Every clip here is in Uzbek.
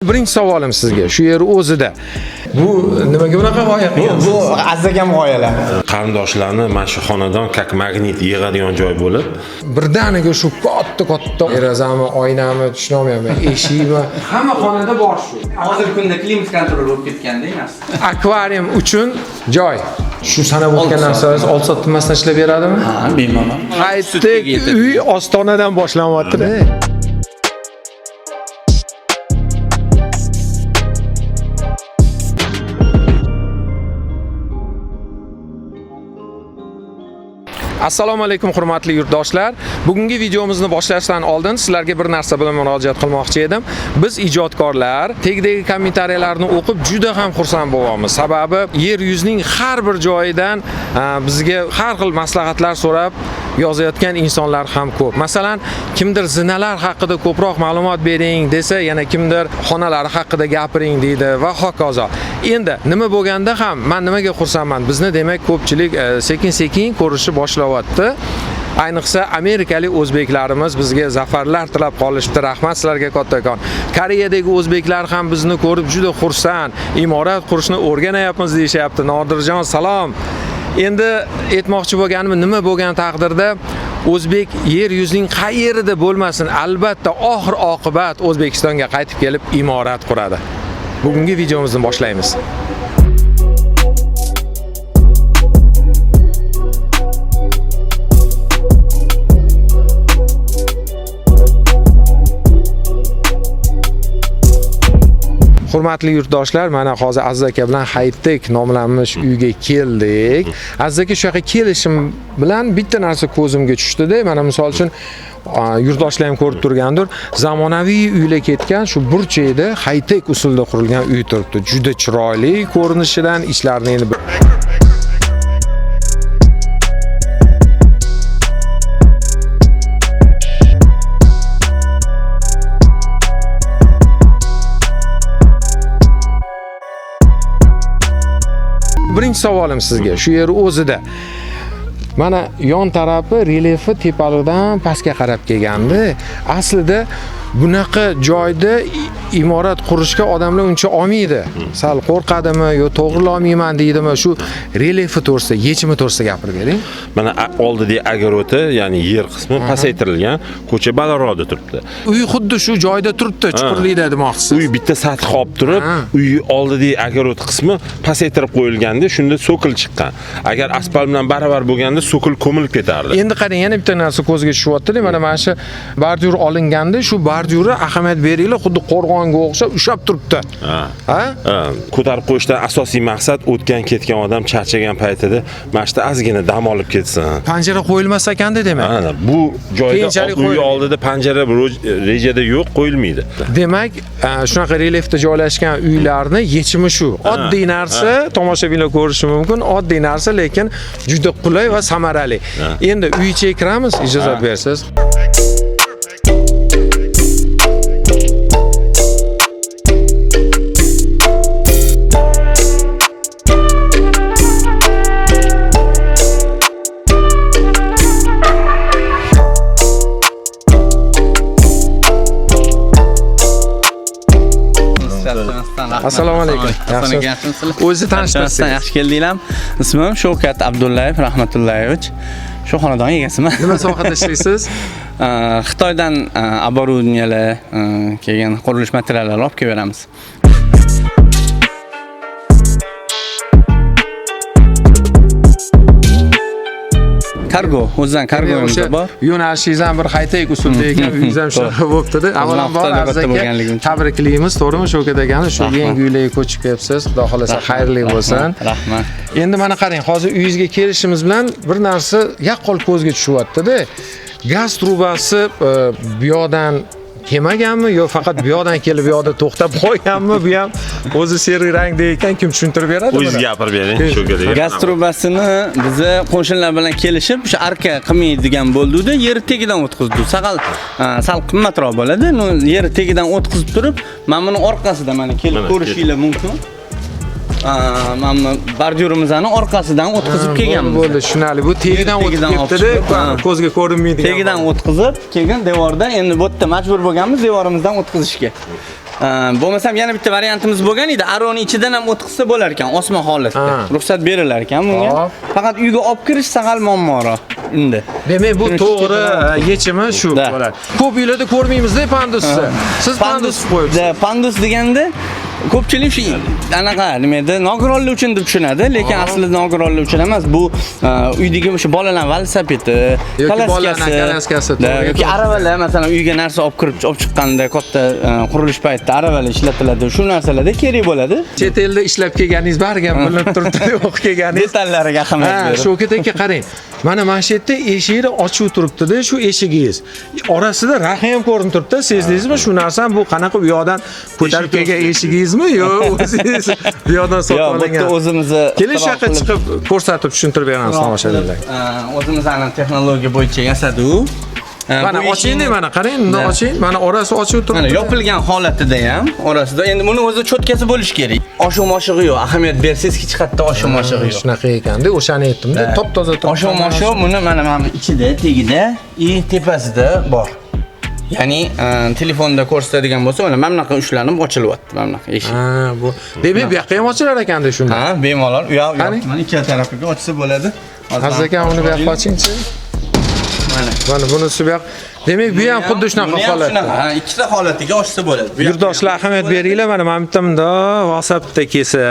Birinchi savolim sizga shu yer o'zida. Bu nimaga bunaqa g'oya qilgansiz? Bu azzakam g'oyalar. Qarindoshlarni mana shu xonadon как magnit yig'adigan joy bo'lib, Birdaniga shu katta-katta derazami, oynami tushunolmayapman, eshikmi, hamma xonada bor shu. Hozirgi kunda klimat kontrol bo'lib ketganda emas. Akvarium uchun joy. Shu sanab o'tgan narsangiz oldi sotdi ishlab beradimi? Ha, bemalol. Hayitdek uy ostonadan boshlanyapti-da. Assalomu alaykum hurmatli yurtdoshlar. Bugungi videomizni boshlashdan oldin sizlarga bir narsa bilan murojaat qilmoqchi edim. Biz ijodkorlar tagidagi kommentariyalarni o'qib juda ham xursand bo'lyapmiz. Sababi yer yuzining har bir joyidan bizga har xil maslahatlar so'rab yozayotgan insonlar ham ko'p. Masalan, kimdir zinalar haqida ko'proq ma'lumot bering desa, yana kimdir xonalari haqida gapiring deydi va hokazo. Endi nima bo'lganda ham men nimaga xursandman? Bizni demak ko'pchilik sekin-sekin ko'rishni boshlayapti. Ayniqsa amerikalik o'zbeklarimiz bizga zafarlar tilab qolishibdi. Rahmat sizlarga kattakon. Koreyadagi o'zbeklar ham bizni ko'rib juda xursand. Imorat qurishni o'rganayapmiz deyishyapti. Nodirjon, salom. Endi aytmoqchi bo'lganim, nima bo'lgan taqdirda o'zbek yer yuzining qayerida bo'lmasin, albatta oxir oqibat O'zbekistonga qaytib kelib imorat quradi. Bugungi videomizni boshlaymiz. Hurmatli yurtdoshlar, mana hozir Aziz aka bilan Hayitdek nomlanmish uyga keldik. Aziz aka, shu yoqqa kelishim bilan bitta narsa ko'zimga tushdida. Mana misol uchun yurtdoshlar ham ko'rib turgandir. Zamonaviy uylar ketgan shu burchakda Hayitdek usulda qurilgan uy turibdi. Juda chiroyli ko'rinishidan ishlarini endi birinchi savolim sizga shu yer o'zida. Mana yon tarafi relyefi tepalikdan pastga qarab kelgandi. Aslida bunaqa joyda imorat qurishga odamlar uncha olmaydi. Sal qo'rqadimi yo to'g'rilolmayman deydimi? Shu relyefi to'g'risida, yechimi to'g'risida gapirib bering. Mana oldidagi огороди, ya'ni yer qismi pasaytirilgan, ko'cha balandroqda turibdi. Uy xuddi shu joyda turibdi, chuqurlikda demoqchisiz. Uy bitta sath olib turib, uy oldidagi огород qismi pasaytirib qo'yilganda, shunda sokil chiqqan. Agar asfalt bilan baravar bo'lganda sokil ko'milib ketardi. Endi qarang, yana bitta narsa ko'zga tushyapti-da. Mana shu bordyur olinganda, shu bordyuri ahamiyat beringlar, xuddi qo'rg'onga o'xshab ushlab turibdi. Ha. Ha? Ko'tarib qo'yishdan asosiy maqsad o'tgan ketgan odam charchagan paytida mana shu ozgina dam olib ketsin. Panjara qo'yilmas ekanda demak. Ana bu joyda uy oldida panjara rejada yo'q, qo'yilmaydi. Demak, shunaqa relyefda joylashgan uylarni yechimi shu. Oddiy narsa, tomoshabinlar ko'rishi mumkin, oddiy narsa, lekin juda qulay va samarali. Endi uy ichiga kiramiz, ijozat bersangiz. Assalomu alaykum. Yaxshimisizlar? O'zingizni tanishtirsangiz. Yaxshi keldinglar. Ismim Shavkat Abdullayev Rahmatullayevich. Shu xonadon egasiman. Nima sohada ishlaysiz? Xitoydan оборудованиялар, keyin qurilish materiallarini olib kelib beramiz. Kargo, o'zidan kargomiz bor. Yo'nalishingiz ham bir haytek usulda ekan, uyingiz ham shunaqa bo'libdi-da. Avvalambor Aziz aka, tabriklaymiz, to'g'rimi Shavkat akani? Shu yangi uylarga ko'chib kelibsiz. Xudo xolasa xayrli bo'lsin. Rahmat. Endi mana qarang, hozir uyingizga kelishimiz bilan bir narsa yaqqol ko'zga tushyapti-da. Gaz trubasi bu yoqdan kelmaganmi yo faqat bu yoqdan kelib bu yoqda to'xtab qolganmi? Bu ham o'zi seri rangda ekan, kim tushuntirib beradi? O'zingiz gapirib bering, Shavkat aka. Gaz trubasini biza qo'shnilar bilan kelishib, o'sha arka qilmaydigan bo'ldi-da, yer tagidan o'tkazdik. Sal qimmatroq bo'ladi. Yer tagidan o'tkazib turib, mana buni orqasida mana kelib ko'rishinglar mumkin. Mana bordyurimizni orqasidan o'tkazib kelganmiz. Bo'ldi, tushunarli. Bu tagidan o'tib ketdi-da, ko'zga ko'rinmaydigan. Tagidan o'tkazib, keyin devordan endi bu yerda majbur bo'lganmiz devorimizdan o'tkazishga. Bo'lmasam yana bitta variantimiz bo'lgan edi. Aroni ichidan ham o'tkazsa bo'lar ekan, osma holatda. Ruxsat berilar ekan bunga. Faqat uyga olib kirish sag'al muammoroq unda. Demak, bu Shuning uchun to'g'ri tepadan yechimi shu Da. bo'ladi. Ko'p uylarda ko'rmaymizda pandusni. Siz pandus qo'yibsiz. Da, pandus deganda ko'pchilik shu anaqa nima edi, nogironlar uchun deb tushunadi, lekin aslida nogironlar uchun emas. Bu uydagi o'sha bolalar velosipedi, Yoki bolalarning kolyaskasi, da, to'g'ri, yoki to'g'ri. aravalar, masalan, uyga narsa olib kirib olib chiqqanda katta qurilish paytida aravalar ishlatiladi. Shu narsalarda kerak bo'ladi. Chet elda ishlab kelganingiz bariga ham bilinib turibdi, o'qib kelganingiz. Detallariga ahamiyat Ha, berib. Shavkat aka qarang. Mana shu yerda eshikni ochiq turibdi-da, shu eshigingiz. Orasida raxi ham ko'rinib turibdi. Sezdingizmi shu narsani? Bu qanaqa u yoqdan ko'tarib kelgan eshigingizmi yo o'zingiz bu yoqdan sotib Yo'q, bu yerda olingan? o'zimizni Keling shu yoqqa ixtiro chiqib ko'rsatib tushuntirib beramiz tomoshabinlarga. O'zimizni texnologiya bo'yicha yasadi-u. Mana Bu oching, eshikni- mana qarang, bundoq Da. oching. Mana orasi ochiq turibdi. Mana yopilgan holatida ham orasida endi buni o'zi cho'tkasi bo'lishi kerak. Oshiq moshig'i yo'q. Ahamiyat bersangiz hech qayerda oshiq moshig'i yo'q. Shunaqa ekanda, o'shani aytdim-da, top-toza turibdi. Oshiq moshiq buni mana bu ichida, tagida и tepasida bor. Ya'ni telefonda ko'rsatadigan bo'lsa, mana bunaqa ushlanib ochilyapti, mana bunaqa eshik. Ha, bu demak bu yoqqa ham ochilar ekanda shunda. Ha, bemalol u yoq, u yoq. Qani? Mana ikkala tarafiga ochsa bo'ladi. Hozir Aziz aka, uni bu yoqqa ochingchi. Mana. Mana bunisi bu yoq. Demak, bu ham xuddi shunaqa Buni ham holatda. shunaqa, ha, ikkita holatiga ochsa bo'ladi. Bu yoqqa Yurtdoshlar ahamiyat beringlar, mana bitta bundoq WhatsAppda kelsa,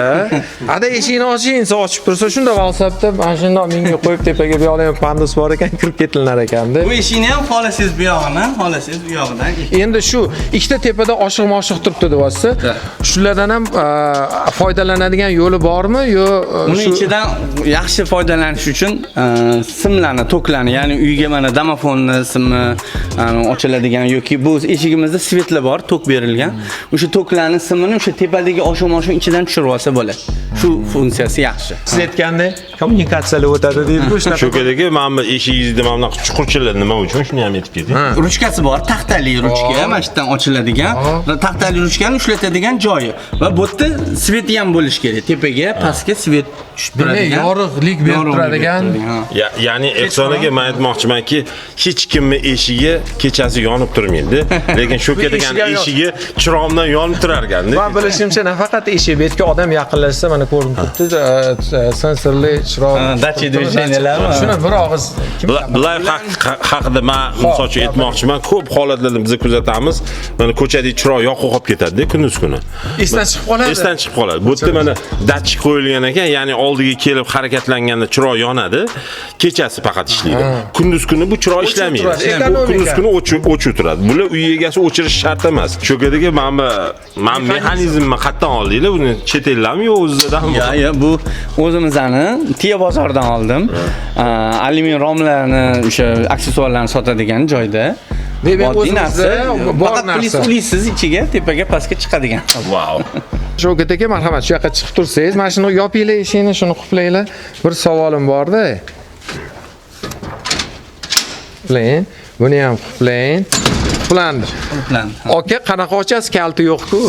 ada eshikni oching, desa ochib tursa, shunda WhatsAppda mana shundoq menga qo'yib tepaga bu yoqda ham pandus bor ekan, kirib ketilar ekanda. Bu eshikni ham xohlasangiz bu yog'ini, xohlasangiz u yog'idan. Endi shu ikkita tepada oshiq-moshiq turibdi deyapsiz. Da. Shulardan ham foydalanadigan yo'li bormi yo Uni shu ichidan yaxshi foydalanish uchun simlarni, toklarni, ya'ni uyga mana domofonni simi ochiladigan yoki bu eshigimizda svetlar bor, tok berilgan. O'sha toklarni simini o'sha tepadagi oshiq-moshiq ichidan tushirib olsa bo'ladi. Shu funksiyasi yaxshi. Siz aytgandek kommunikatsiyalar o'tadi deydi-ku shunaqa. Shavkat aka, mana bu eshigingizda mana bunaqa chuqurchalar nima uchun? Shuni ham aytib keting. Ruchkasi bor, taxtali ruchka, mana shu yerdan ochiladigan va taxtali ruchkani ushlatadigan joyi. Va bu yerda sveti ham bo'lishi kerak. Tepaga, pastga svet tushib Demak, turadigan. yorug'lik berib Yorug'lik turadigan. ha. Ya'ni Ehson aka, men aytmoqchimanki, hech kimni eshigi kechasi yonib turmaydi. Lekin Shavkat Bu akani eshigi ham eshigi chirog'imdan yonib turar ekanda. Man bilishimcha nafaqat eshik, bu yerga odam yaqinlashsa mana ko'rinib turibdi, sensorli chiroq. Ha, датчик движения larmi? Shuni bir og'iz kim Bular haqida men misol uchun aytmoqchiman, ko'p holatlarda biz kuzatamiz. Mana ko'chadagi chiroq yoqib qolib ketadi-da kunduz kuni. Esdan chiqib qoladi. Esdan chiqib qoladi. Bu yerda mana datchik qo'yilgan ekan, ya'ni oldiga kelib harakatlanganda chiroq yonadi, kechasi faqat ishlaydi. Kunduz kuni bu chiroq ishlamaydi. turadi, Bu ekonomika. kunduz kuni o'chib turadi. Bular uy egasi o'chirish shart emas. Shu mana bu mexanizmni qayerdan oldinglar? Buni chet eldanmi yo o'zidanmi? Ya, bu o'zimizni Tiya bozoridan oldim. Alyumin romlarni, o'sha aksessuarlarni sotadigan joyda. Demak, Oddiy o'zimizda narsa, bor faqat narsa. plyus ulaysiz ichiga, tepaga, pastga chiqadigan. Vau. Shavkat aka, marhamat, shu yoqqa chiqib tursangiz, mana shuni yopinglar eshikni, shuni qulflanglar. Bir savolim bor-da. Qulflang. Buni ham qulflang. Qulflandi. Qulflandi. Aka, qanaqa ochasiz? Kalti yo'q-ku.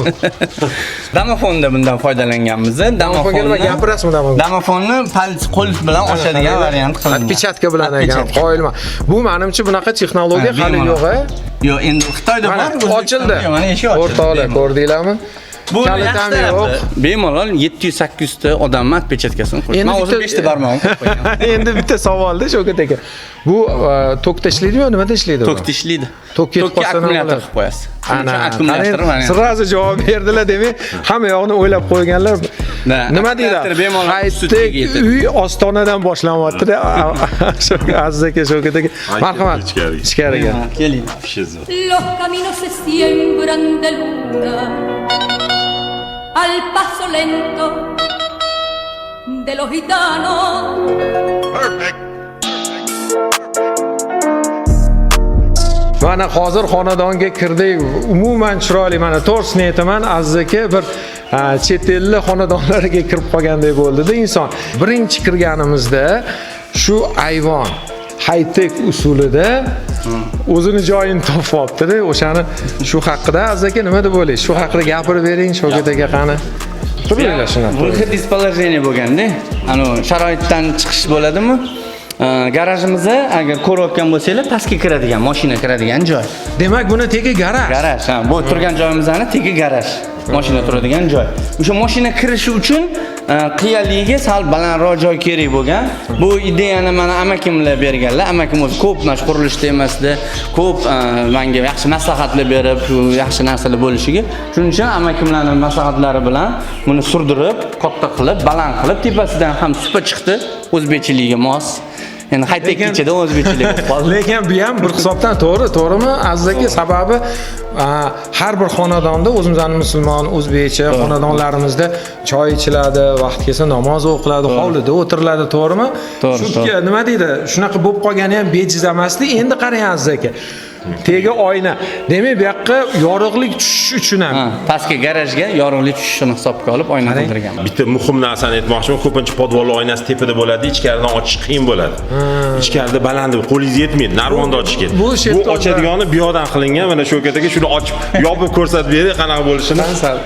Domofonda bundan foydalanganmiz. Domofonga nima gapirasizmi domofon? Domofonni palts qo'l bilan ochadigan variant qilingan. Отпечатка bilan ekan, Отпечатка. qoyilma. Bu menimcha bunaqa texnologiya Ha, hali bemalol. yo'q, a? Yo'q, endi Xitoyda Mana bor, O'zbekistonda ochildi. yo'q, mana eshik ochildi. O'rtoqlar, bemalol. ko'rdinglarmi? Bu Kalit yaxshi ham tarafi. yo'q. Bemalol 700-800 ta odamni отпечаткасini qo'yib. Endi Men o'zim bitta- 5 ta barmog'imni qo'yib qo'yganman. Endi bitta savolda Shavkat aka. Bu tokda ishlaydimi yo nimada ishlaydi? bu? Tokda ishlaydi. Tok ketib Tokka qolsa nima akkumulyator bo'ladi? qilib qo'yasiz. Ana, akkumulyator qarang, variant. sразу javob berdilar demak, hamma yoqni o'ylab qo'yganlar. Da, Nima deydi? akkumulyator bemalol Hayitdek sutga yetadi. uy ostonadan boshlanyapti-da. Aziz aka, Shavkat aka, marhamat. Ichkariga. Ichkariga. Keling. Los caminos se siembran de luna al paso lento de los gitanos. Mana hozir xonadonga kirdik. Umuman chiroyli. Mana to'g'risini aytaman, Aziz aka bir chet elli xonadonlarga kirib qolgandek bo'ldi-da inson. Birinchi kirganimizda shu ayvon high-tech usulida o'zini joyini topib olibdi-da. O'shani shu haqida Aziz aka nima deb o'ylaysiz? Shu haqida gapirib bering, Shavkat aka qani. Turinglar shuni. Выход из положения bo'lganda, anu sharoitdan chiqish bo'ladimi? Garajimizni agar ko'rayotgan bo'lsanglar, pastga kiradigan, mashina kiradigan joy. Demak, buni tegi garaj. Garaj, ha, bu turgan joyimizni tegi garaj. Mashina turadigan joy. O'sha mashina kirishi uchun qiyaligiga sal balandroq joy kerak bo'lgan. Bu ideyani mana amakimlar berganlar. Amakim o'zi ko'p mana shu qurilish temasida ko'p menga yaxshi maslahatlar berib, shu yaxshi narsalar bo'lishiga. Shuning uchun amakimlarning maslahatlari bilan buni surdirib, katta qilib, baland qilib, tepasidan ham supa chiqdi, o'zbekchiligiga mos. Endi high-tech ichida o'zbekchilik bo'lib qoldi. Lekin bu ham bir hisobdan to'g'ri, to'g'rimi? Aziz aka, sababi har bir xonadonda o'zimizning musulmon, o'zbekcha xonadonlarimizda choy ichiladi, vaqt kelsa namoz o'qiladi, hovlida o'tiriladi, to'g'rimi? To'g'ri, Shu nima deydi? Shunaqa bo'lib qolgani ham bejiz emasdi. Endi qarang Aziz aka. Tegi oyna. Demak, bu yoqqa yorug'lik tushishi uchun ham. Ha, pastga garajga yorug'lik tushishini hisobga olib oyna qildirganman. Bitta muhim narsani aytmoqchiman, ko'pincha podvalli oynasi tepada bo'ladi, ichkaridan ochish qiyin bo'ladi. Ichkarida baland, qo'lingiz yetmaydi, narvonda ochish kerak. Bu Bu shetda ochadiganı bu yoqdan qilingan, mana shu aka shuni ochib, yopib ko'rsatib beray qanaqa bo'lishini. Sal.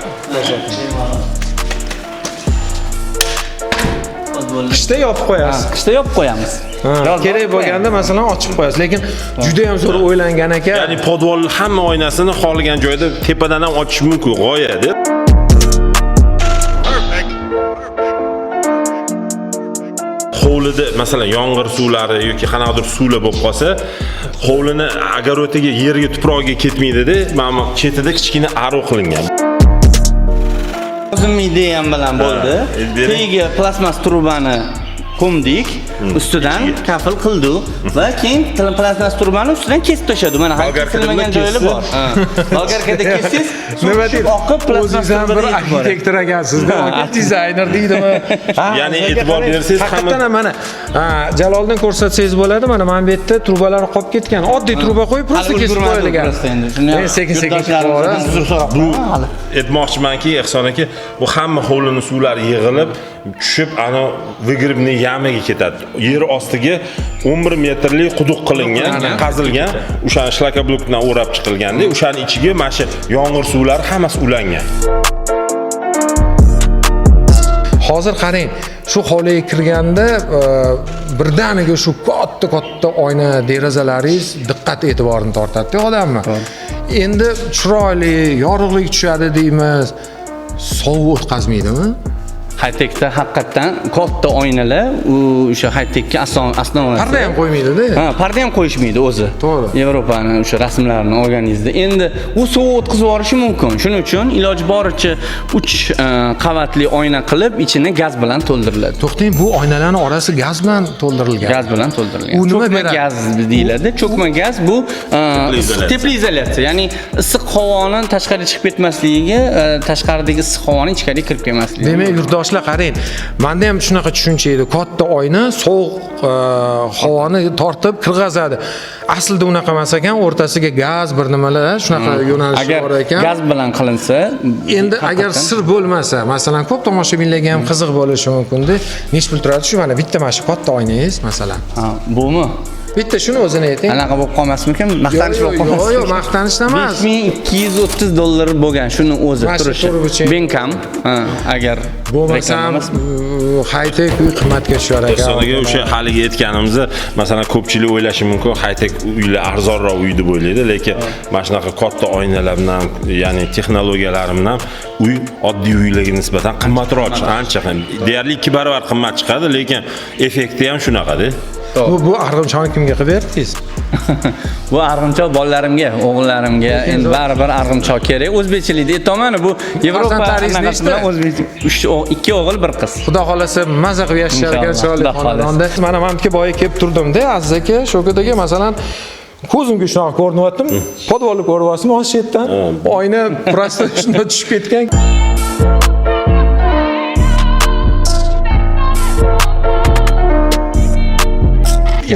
Qishda yopib qo'yasiz. Qishda yopib qo'yamiz. Ha, Yozda kerak ochib bo'lganda masalan ochib qo'yasiz, lekin juda ham zo'r o'ylangan aka. Ya'ni podval hamma oynasini xohlagan joyda tepadan ham ochish mumkin g'oya deb. Hovlida masalan yomg'ir suvlari yoki qanaqadir suvlar bo'lib qolsa, hovlini огород iga, yerga, tuprog'iga ketmaydi-da, mana bu chetida kichkina ariq qilingan. O'zimning ideyam bilan bo'ldi. Bering. Tagiga plastmas trubani ko'mdik, ustidan kafil qildik va keyin plastmas trubani ustidan kesib tashladi. Mana hali Bolgarkada kesilmagan nima joylar kessa? bor. Ha. Bolgarkada kessangiz, suv Nima tushib deydi? oqib plastmas O'zingiz ham bir trubada yetib boradi. arxitektor ekansizda, aka, dizayner deydimi? Ha, Ya'ni aka, e'tibor qarang, bersangiz hamma- haqiqatan ham mana Jaloliddin ko'rsatsangiz bo'ladi, mana bu yerda trubalar qolib ketgan. Oddiy truba qo'yib, Hali просто kesib ulgurmadi qo'yilgan. просто endi. Shuni ham Endi sekin sekin yurtdoshlarimizdan chiqib uzr so'rab Bu qolaman hali. aytmoqchimanki, Ehson aka, bu hamma hovlini suvlari yig'ilib tushib, ana выгребный яма ga ketadi. Yer ostiga 11 metrli quduq qilingan, qazilgan, o'shani shlakablok bilan o'rab chiqilganda, o'shani ichiga mana shu yomg'ir suvlari hammasi ulangan. Hozir qarang, shu hovliga kirganda birdaniga shu katta-katta oyna derazalaringiz diqqat e'tiborini tortadi odamni. Endi chiroyli, yorug'lik tushadi deymiz. Sovuq o'tkazmaydimi? High-techda haqiqatdan katta oynalar, u o'sha high-techga основа. Parda ham qo'ymaydi-da. Ha, parda ham qo'yishmaydi o'zi. To'g'ri. Yevropani o'sha rasmlarini olganingizda endi u sovuq o'tkazib yuborishi mumkin. Shuning uchun iloji boricha 3 qavatli oyna qilib, ichini gaz bilan to'ldiriladi. To'xtang, bu oynalarning orasi gaz bilan to'ldirilgan. Gaz bilan to'ldirilgan. U nima Cho'kma beradi? gaz deyiladi. Cho'kma gaz bu izolyatsiya. teploizolyatsiya, ya'ni issiq havoni tashqariga chiqib ketmasligiga, tashqaridagi issiq havoni ichkariga kirib kelmasligiga. Demak, yurtdoshlar qarang, menda ham shunaqa tushuncha edi. Katta oyna sovuq havoni tortib kirg'azadi. Aslida unaqa emas ekan, o'rtasiga gaz bir nimalar shunaqa yo'nalishi Agar bor ekan. gaz bilan qilinsa, Endi agar haqiqatan- sir bo'lmasa, masalan, ko'p tomoshabinlarga ham qiziq bo'lishi mumkin-da. Necha pul turadi shu mana bitta mana shu katta oynangiz masalan. Ha, bumi? Bitta shuni o'zini ayting. Anaqa bo'lib qolmasmikin? Maqtanish Yo'q, bo'lib yo'q, qolmasmikin? yo'q, maqtanishdan emas. 5230 dollar bo'lgan shuni o'zi Mana shu turishi. turbuchi. Benkam, ha, agar Bo'lmasam high-tech uy qimmatga tushar ekan. Ehson aka, o'sha haligi aytganimizni, masalan, ko'pchilik o'ylashi mumkin, high-tech uylar arzonroq uy deb o'ylaydi, lekin mana shunaqa katta oynalar bilan, ya'ni texnologiyalar bilan uy oddiy uylarga nisbatan qimmatroq chiqadi, ancha ham. Deyarli 2 barobar qimmat chiqadi, lekin effekti ham shunaqada. Bu arg'imchoni kimga qilib berdingiz? Bu arg'imchoq bolalarimga, o'g'illarimga endi baribir arg'imchoq kerak. O'zbekchilikda aytaman, bu Yevropa Farzandlaringiz anaqasi nechta? bilan o'zbek 2 o'g'il, 1 qiz. Xudo xolasa maza qilib yashashar ekan Inshaalloh, chiroyli Xudo xohlasa. xonadonda. Mana manimki boya kelib turdimda, Aziz aka, Shavkat masalan, ko'zimga shunaqa ko'rinyaptim, podvalni ko'ryapsizmi hozir shu yerdan? Oyna просто shunday tushib ketgan.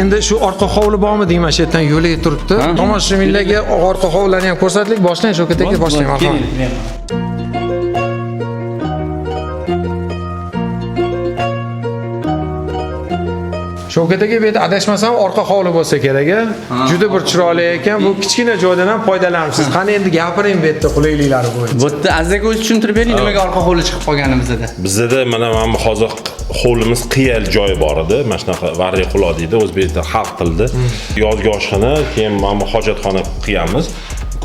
Endi shu orqa hovli bormi deyman, shu yerdan yo'lak turibdi. Tomoshabinlarga orqa hovlilarni ham ko'rsatdik. Boshlang Shavkat aka, boshlang. Marhamat. Keling. Shavkat aka, bu yerda adashmasam orqa hovli bo'lsa kerak a? Juda bir chiroyli ekan. Bu kichkina joydan ham foydalanibsiz. Qani endi gapiring bu yerda qulayliklari bo'yicha. Bu yerda Aziz aka o'zi tushuntirib bering, nimaga orqa hovli chiqib qolgani bizada. Bizda mana bu hozir hovlimiz qiya joyi bor edi. Mana shunaqa varri quloq deydi, o'zbek tilida, xalq tilida. Yozgi oshxona, keyin mana bu hojatxona qilganmiz.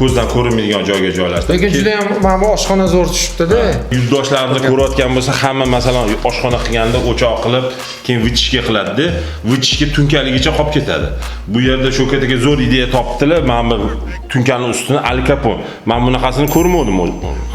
Ko'zdan ko'rinmaydigan joyga joylashtirdik. Lekin juda ham mana bu oshxona zo'r tushibdi-da. Yurtdoshlarni ko'rayotgan bo'lsa, hamma masalan oshxona qilganda o'choq qilib, keyin вытяжка qiladi-da, вытяжка tunkaligicha qolib ketadi. Bu yerda Shavkat aka zo'r ideya topdilar. Mana bu tunkani ustini alikapon. Men bunaqasini ko'rmadim.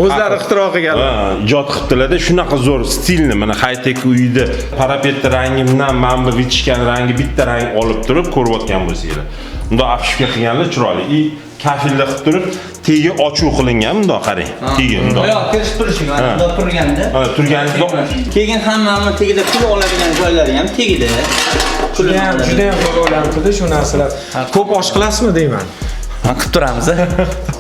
O'zlari ixtiro qilganlar. Ha, ijod qilibdilar-da, shunaqa zo'r stilni, mana high-tech uyda parapetni rangi bilan mana bu вытяжка ni rangi bitta rang olib turib ko'rayotgan bo'lsanglar. Bundoq обшивка qilganlar chiroyli. И kafelda qilib turib, tegi ochuv qilingan, bundoq qarang. Tegi bundoq. Yo'q, kirish turishi, mana bundoq turganda. Ha, turganingizda Keyin hammani tagida pul oladigan joylari ham tagida. Juda ham juda ham to'g'ri o'ylanibdi shu narsalar. Ko'p osh qilasizmi deyman. Ha, qilib turamiz.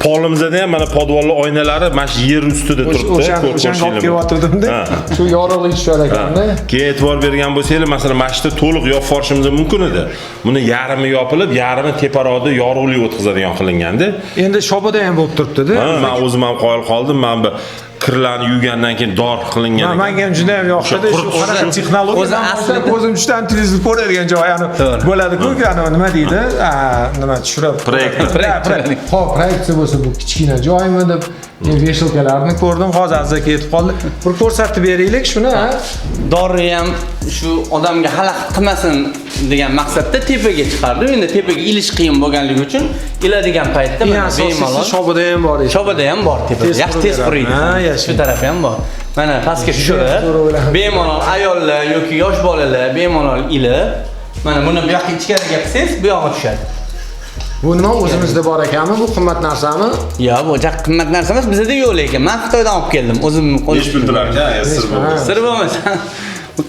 Polimizda ham mana podvalli oynalari mana shu yer ustida turibdi. O'shanga olib kelyotgandimda shu yorug'lik tushar ekanda. Keyin e'tibor bergan bo'lsanglar, masalan, mana shu yerda to'liq yopib yuborishimiz mumkin edi. Buni yarmi yopilib, yarmi teparoqda yorug'lik o'tkazadigan qilinganda. Endi shoboda ham bo'lib turibdi-da. Ha, men o'zim ham qoyil qoldim. Mana bu kirlarni yuvgandan keyin dor qilingan. Menga ham juda ham yoqdi. Shu qanaqa texnologiya O'zi aslida o'zim juda ham televizor ko'radigan joy, ya'ni bo'ladi-ku, ya'ni nima deydi? Nima tushirib Proyektor. Xo'p, proyeksiya bo'lsa bu kichkina joymi deb вешалка larni ko'rdim. Hozir azza ketib qoldi. Bir ko'rsatib beraylik shuni, ha. Dori ham shu odamga xalaqit qilmasin degan maqsadda tepaga chiqardim. Endi tepaga ilish qiyin bo'lganligi uchun iladigan paytda mana bemalol shoboda ham bor ekan. Shoboda ham bor tepada. Yaxshi tez quriydi. Shu tarafi ham bor. Mana pastga tushirib, bemalol ayollar yoki yosh bolalar bemalol ilib, mana buni bu yoqqa ichkariga qilsangiz, bu yoqqa tushadi. Bu nima o'zimizda bor ekanmi? Bu qimmat narsami? Yo'q, bu juda qimmat narsa emas, bizda yo'q lekin. Men Xitoydan olib keldim. O'zim qo'lim. Necha pul turar ekan? Sir bo'lmasa. Sir bo'lmasa.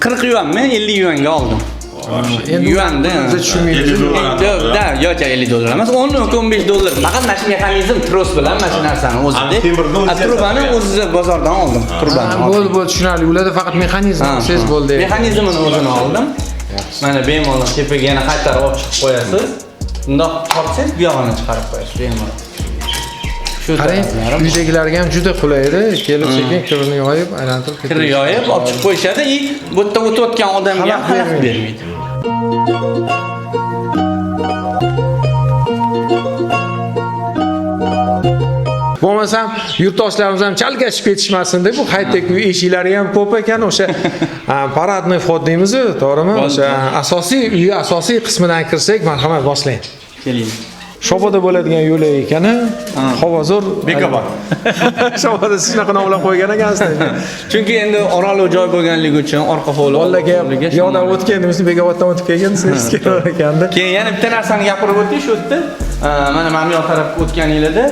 40 yuanmi, 50 yuanga oldim. Endi Yuanda. biz tushunmaymiz. Da, yo'q, 50 dollar emas, 10 yoki 15 dollar. Faqat mana shu mexanizm tros bilan mana shu narsani o'zida. Temirni o'zi Trubani o'zi bozordan oldim. Trubani. Bo'ldi, bo'ldi, tushunarli. Ularda faqat mexanizm olsangiz bo'ldi. Mexanizmini o'zini oldim. Mana bemalol tepaga yana qaytarib olib chiqib qo'yasiz. Bundoq tortsangiz bu yog'ini chiqarib qo'yasiz bemalol. Shu Qarang, uydagilarga ham juda qulaydi. Kelib sekin kirini yoyib, aylantirib ketadi. Kir yoyib olib chiqib qo'yishadi. I bu yerda o'tayotgan odamga ham xalaqit bermaydi. Bo'lmasam yurtdoshlarimiz ham chalkashib ketishmasin deb bu high-tech uy eshiklari ham ko'p ekan. O'sha paradniy vход deymiz-ku, to'g'rimi? O'sha asosiy uy asosiy qismidan kirsak, marhamat boshlang. Keling. Shoboda bo'ladigan yo'lak ekan, havo zo'r. Bekobod. Shoboda siz shunaqa nomlar qo'ygan ekansizlar. Chunki endi oraliq joy bo'lganligi uchun orqa hovli Bolalarga ham yoqdan o'tgan demisini Bekoboddan o'tib kelgan desangiz kerak ekanda. Keyin yana bitta narsani gapirib o'tdik shu yerda. Mana bu yoq tarafga o'tganingizda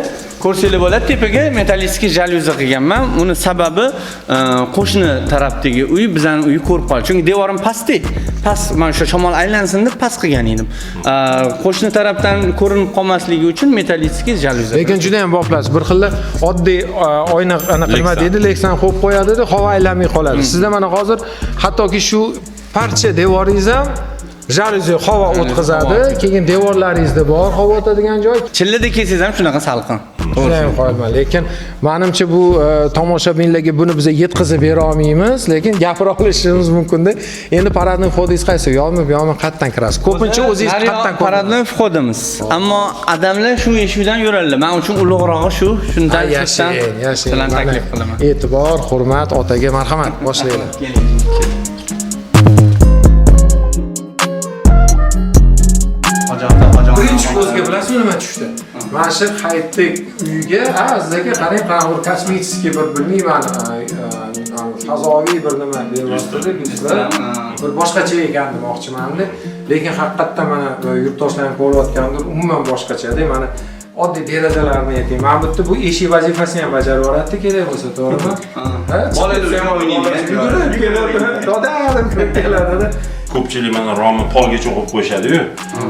ko'rsanglar bo'ladi, tepaga metallический jalyuza qilganman. Uni sababi qo'shni tarafdagi uy bizning uyni ko'rib qoldi. Chunki devorim pastda. Past, mana shu shamol aylansin deb past qilgan edim. Qo'shni tarafdan ko'rinib qolmasligi uchun metallический jalyuza. Lekin juda ham boplasiz. Bir xil oddiy oyna anaqa nima deydi, leksan qo'yib qo'yadi-da, havo aylanmay qoladi. Sizda mana hozir hattoki shu parcha devoringiz ham jalyuza havo o'tkazadi, keyin devorlaringizda bor havo o'tadigan joy. Chillada kelsangiz ham shunaqa salqin. Juda ham qoyilman, lekin menimcha bu tomoshabinlarga buni biza yetkazib bera olmaymiz, lekin gapira olishimiz mumkin-da. Endi paradniy vходingiz qaysi? Yo'qmi, bu yoqmi, qayerdan kirasiz? Ko'pincha o'zingiz qayerdan ko'rasiz? Paradniy vходimiz. Ammo odamlar shu eshikdan yuradilar. Men uchun ulug'rog'i shu, shundan yashang. Taklif qilaman. E'tibor, hurmat otaga marhamat, boshlaylik. Keling. Birinchi ko'zga bilasizmi nima tushdi? Mana shu high-tech uyga, Aziz aka, qarang, qanaqa bir kosmический bir bilmayman, fazoviy bir nima beryapti-da, bir boshqacha ekan demoqchiman-da. Lekin haqiqatdan mana yurtdoshlar ham ko'rayotgandir, umuman boshqacha-da. Mana oddiy derazalarni ayting. Mana bu yerda bu eshik vazifasini ham bajarib yuboradi, kerak bo'lsa, to'g'rimi? Ha, Bolalar ham o'ynaydi. Yugurib keladi, doda deb kirib keladi-da. Ko'pchilik mana romni polgacha qo'yib qo'yishadi-yu.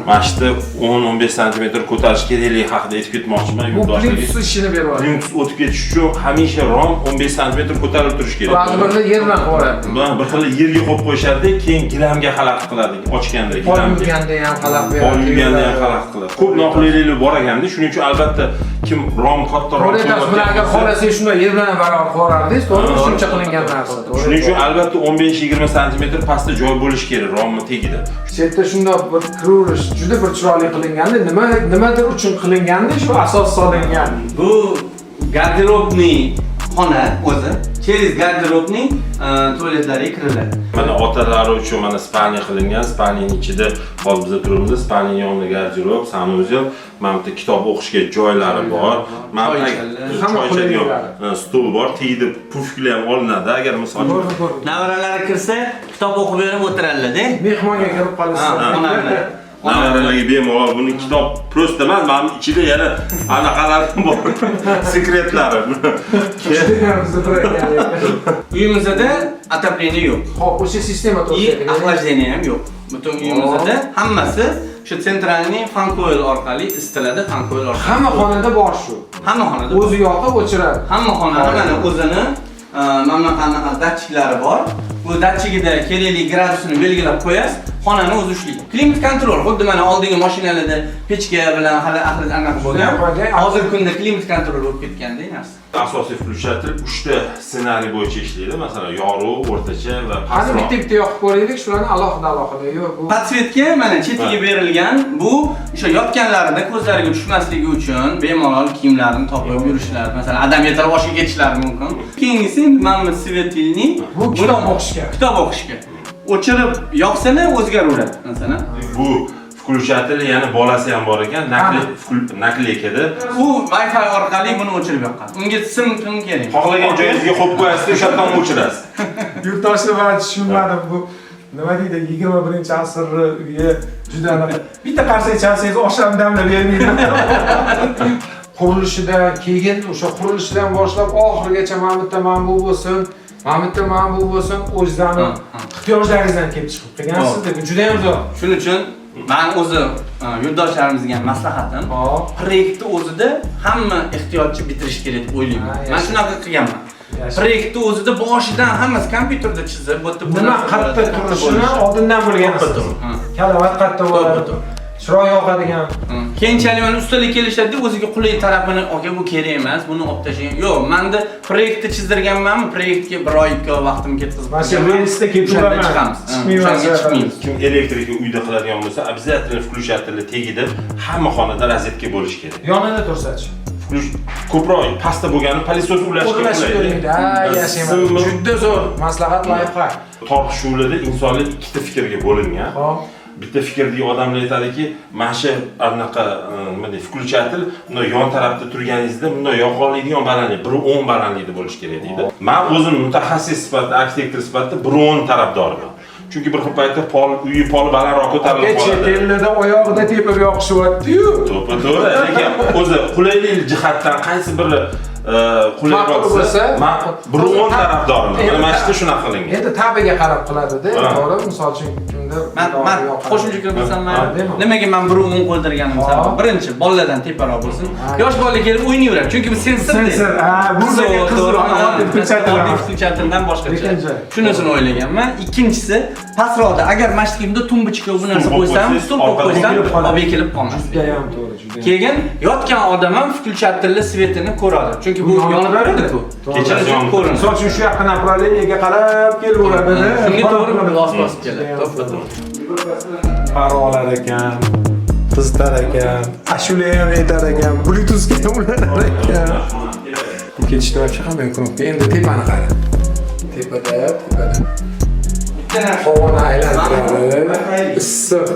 Mana shu yerda 10-15 santimetr ko'tarish kerakligi haqida aytib ketmoqchiman Bu yurtdoshlarga. plintus ishini beryapti. Plintus o'tib ketish uchun hamisha rom 15 santimetr ko'tarilib turishi kerak. Ba'zi birlar yer bilan qilib yuboradi. Bir xil yerga qo'yib qo'yishadi, keyin gilamga xalaqit qiladi, ochganda Pol gilamga. yuvganda ham xalaqit beradi. Pol yuvganda ham xalaqit qiladi. Ko'p noqulayliklar bor ekanda, shuning uchun albatta kim rom katta rom To'g'ri aytasiz, buni agar xohlasangiz shunday yer bilan ham barobar qilib yuborardingiz, to'g'rimi? Shuncha qilingan narsa, to'g'ri. Shuning uchun albatta 15-20 santimetr pastda joy bo'lishi kerak romni tagida. Chetda shundoq bir kiraverish juda bir chiroyli qilinganda, nima nimadir uchun qilinganda shu asos solingan. Bu гардеробный xona o'zi. Через гардеробный tualetlariga kiriladi. Mana otalari uchun mana спальня qilingan. Спальня ning ichida hozir biz turibmiz. Спальня yonida garderob, санузел, mana bu yerda kitob o'qishga joylari bor. Mana bu Choy yerda ichadilar. Hamma choy ichadigan qulayliklari. Stul bor. Tagida pufklar ham olinadi agar misol uchun. Ko'rdim, ko'rdim. Nevaralari kirsa, kitob o'qib berib o'tiradilar-da. Mehmonga kirib qolsa. Ha, onamlar. Nevaralarga bemalol buni kitob просто emas, mana bu ichida yana anaqalar bor. Секрет lari. Judayam zo'r ekan. Uyimizda отопление yo'q. Xo'p, o'sha sistema И to'g'risida. охлаждение ham yo'q. Butun uyimizda hammasi shu центральный fan coil orqali isitiladi, fan coil orqali. Hamma xonada bor shu. Hamma xonada. O'zi yoqib o'chiradi. Hamma xonada mana o'zini mana bunaqa anaqa datchiklari bor. Bu datchigida kerakli gradusini belgilab qo'yasiz, xonani o'zi ushlaydi. Климат-контроль, xuddi mana oldingi mashinalarda pechka bilan hali axir anaqa bo'lgan. Hozirgi kunda климат-контроль bo'lib ketganda narsa. Asosiy включатель 3 ta ssenariy bo'yicha ishlaydi. Masalan, yorug', o'rtacha va Qani pastroq. bitta bitta yoqib ko'raylik, shularni alohida alohida. Yo'q, bu Подсветка mana chetiga berilgan. Bu o'sha yotganlarida ko'zlariga tushmasligi uchun bemalol kiyimlarini topib yurishlari, masalan, adam ertalab oshga ketishlari mumkin. Keyingisi endi mana bu светильник. Bu kitob o'qishga. Kitob o'qishga. O'chirib yoqsalar o'zgaraveradi, masalan. Bu включатель yana bolasi ham bor ekan, наклейка da. U Wi-Fi orqali buni o'chirib yoqqan. Unga sim tim kerak. Xohlagan joyingizga qo'yib qo'yasiz, o'sha yerdan o'chirasiz. Yurtdoshlar, man tushunmadim, bu nima deydi, 21-asrni uyi juda anaqa, bitta qarsak chalsangiz osh ham damlab bermaydi. Qurilishidan keyin o'sha qurilishidan boshlab oxirigacha mana bu yerda mana bu bo'lsin, mana bu yerda mana bu bo'lsin, o'zizani Ha, ha. ehtiyojlaringizdan kelib chiqib qilgansiz deb juda ham zo'r. Shuning uchun men o'zi yurtdoshlarimizga ham maslahatim, proyektni o'zida hamma ehtiyojni bitirish kerak deb o'ylayman. Ha, Men yaxshi. shunaqa qilganman. Yaxshi. Proyektni o'zida boshidan hammasi kompyuterda chizib, bu yerda bu Nima narsa qayerda bo'ladi, turishini bo'lishi. oldindan bilgansiz. Ha. Karavot qayerda bo'ladi, To'ppa-to'g'ri. chiroy yoqadigan. Keyinchalik mana ustalar kelishadi, o'ziga qulay tarafini, aka, bu kerak emas, buni olib tashlang. Yo'q, menda proyektni chizdirganmanmi, proyektga bir oy, 2 oy vaqtimni ketkazib Mana shu qo'yganman. relsda ketaveraman. O'shanda chiqamiz. Ha, Chiqmayman. o'shanga chiqmaymiz. Kim elektrika uyda qiladigan bo'lsa, обязательно включатель tagida hamma xonada rozetka bo'lishi kerak. Yonida tursachi. Включ ko'proq pastda bo'lgani пылесос ulashga O'rlashib qulay. ko'rmaydi. Ha, yashayman. Simmi- Juda zo'r maslahat, лайфхак. Tortishuvlarda insonlar ikkita fikrga bo'lingan. Bitta fikrdagi odamlar aytadiki, mana shu anaqa nima deydi, включатель bunday yon tarafda turganingizda bunday yoqa oladigan balandlik, 1.10 balandlikda bo'lishi kerak deydi. Man o'zim mutaxassis sifatida, arxitektor sifatida 1.10 tarafdoriman. Chunki bir xil paytda pol uyi poli balandroq ko'tarilib Aka, chet qoladi. ellarda oyog'ida tepib yoqishyapti-yu. To'ppa to'g'ri, lekin o'zi qulaylik jihatdan qaysi biri qulayroq Ma'qul bo'lsa, bo'lsa, man 1.10 tarafdoriman. Mana mana shu shunaqa qilingan. Endi ta'biga qarab qiladida, Ha. to'g'ri? Misol uchun kimdir Man yoqadi. qo'shimcha kiritsam Ha, mayli. demak. Nimaga man 1.10 qo'ydirganim sababi, birinchi, bolalardan teparoq bo'lsin. Yosh bola kelib o'ynayveradi, chunki bu sensor. Sensor, ha, bu lekin qiziq, oddiy включатель oddiy emas. включатель dan boshqacha. Lekin Shunisini o'ylaganman. Ikkinchisi, pastroqda agar mana shu yerda тумбочка bu narsa Stul qo'yib qo'ysam, qo'ysangiz, stul qo'yib orqadan qo'ysam, bekilib qoladi. olib bekilib qolmas. Judayam to'g'ri, judayam. Keyin yotgan odam ham включатель li свет ini ko'radi. Chunki bu Bu yonib yonib turadi-ku. To'g'ri. Kechasi yonib Ko'rinadi. Misol uchun shu yoqqa направление ga qarab kelaveradida. Shunga to'g'ri bosib bosib keladi. To'ppa to'g'ri. Paro olar ekan, qizitar ekan, ashula ham aytar ekan, Bluetoothga ham ulanar ekan. Bu ketishda вообще hamma knopka. Endi tepani qara. Tepada, tepada. Bitta narsa. Havoni aylantiradi. Issiq.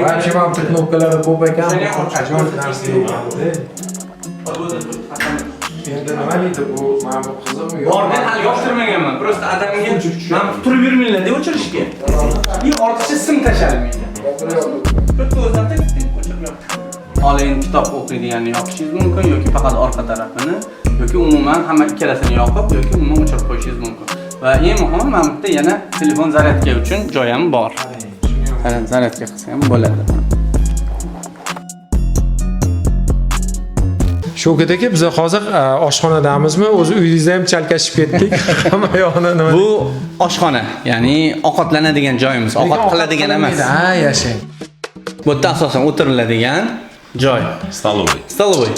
Вообще mana bu knopkalari ko'p ekan, bu ajoyib narsa ekanda. Endi nima deydi bu? Mana bu qizimmi? Bor, men hali yoqtirmaganman. Просто adamga man turib yurmanglar deb o'chirishga. И ortiqcha sim tashalmaydi. Bitta o'zdan tik tik o'chirib yoqdi. Hali endi kitob o'qiydiganni yoqishingiz mumkin yoki faqat orqa tarafini yoki umuman hamma ikkalasini yoqib yoki umuman o'chirib qo'yishingiz mumkin. Va eng muhimi, mana bu yerda yana telefon zaryadka uchun joy ham bor. Zaryadka qilsa ham bo'ladi. Shavkat aka, biz hozir oshxonadamizmi? O'zi uyingizda ham chalkashib ketdik. Hamma yoqni nima? Bu oshxona, ya'ni ovqatlanadigan joyimiz, ovqat qiladigan emas. Ha, yashang. Bu yerda asosan o'tiriladigan joy. Столовый. Столовый.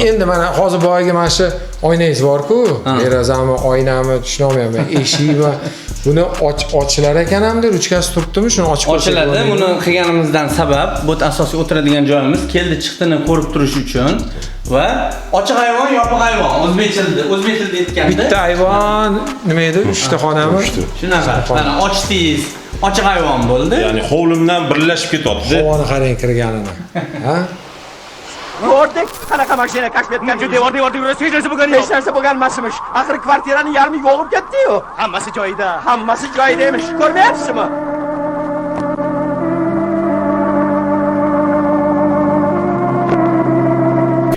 Endi mana hozir boyagi mana shu oynangiz bor-ku, derazami, oynami, tushunolmayapman, eshikmi? Buni ochilar ekan hamda ruchkasi turibdimi, shuni ochib qo'ysak Ochiladi. bo'ladimi? Buni qilganimizdan sabab bu asosiy o'tiradigan joyimiz keldi chiqdini ko'rib turish uchun va ochiq ayvon, yopiq ayvon. O'zbek tilida, o'zbek tilida aytganda Bitta ayvon, nima edi? Uchta xonami? Shunaqa. Mana ochdingiz, ochiq ayvon bo'ldi. Ya'ni hovlimdan birlashib ketyapti. Havoni qarang kirganini. Ha? Ko'rdik, qanaqa mashina kashf etgan. Devorda devorda yursa hech narsa bo'lgani yo'q. Hech narsa bo'lgan emasmish. Axir kvartiraning yarmi yo'g'ib ketdi-yu. Hammasi joyida, hammasi joyida emish. Ko'rmayapsizmi?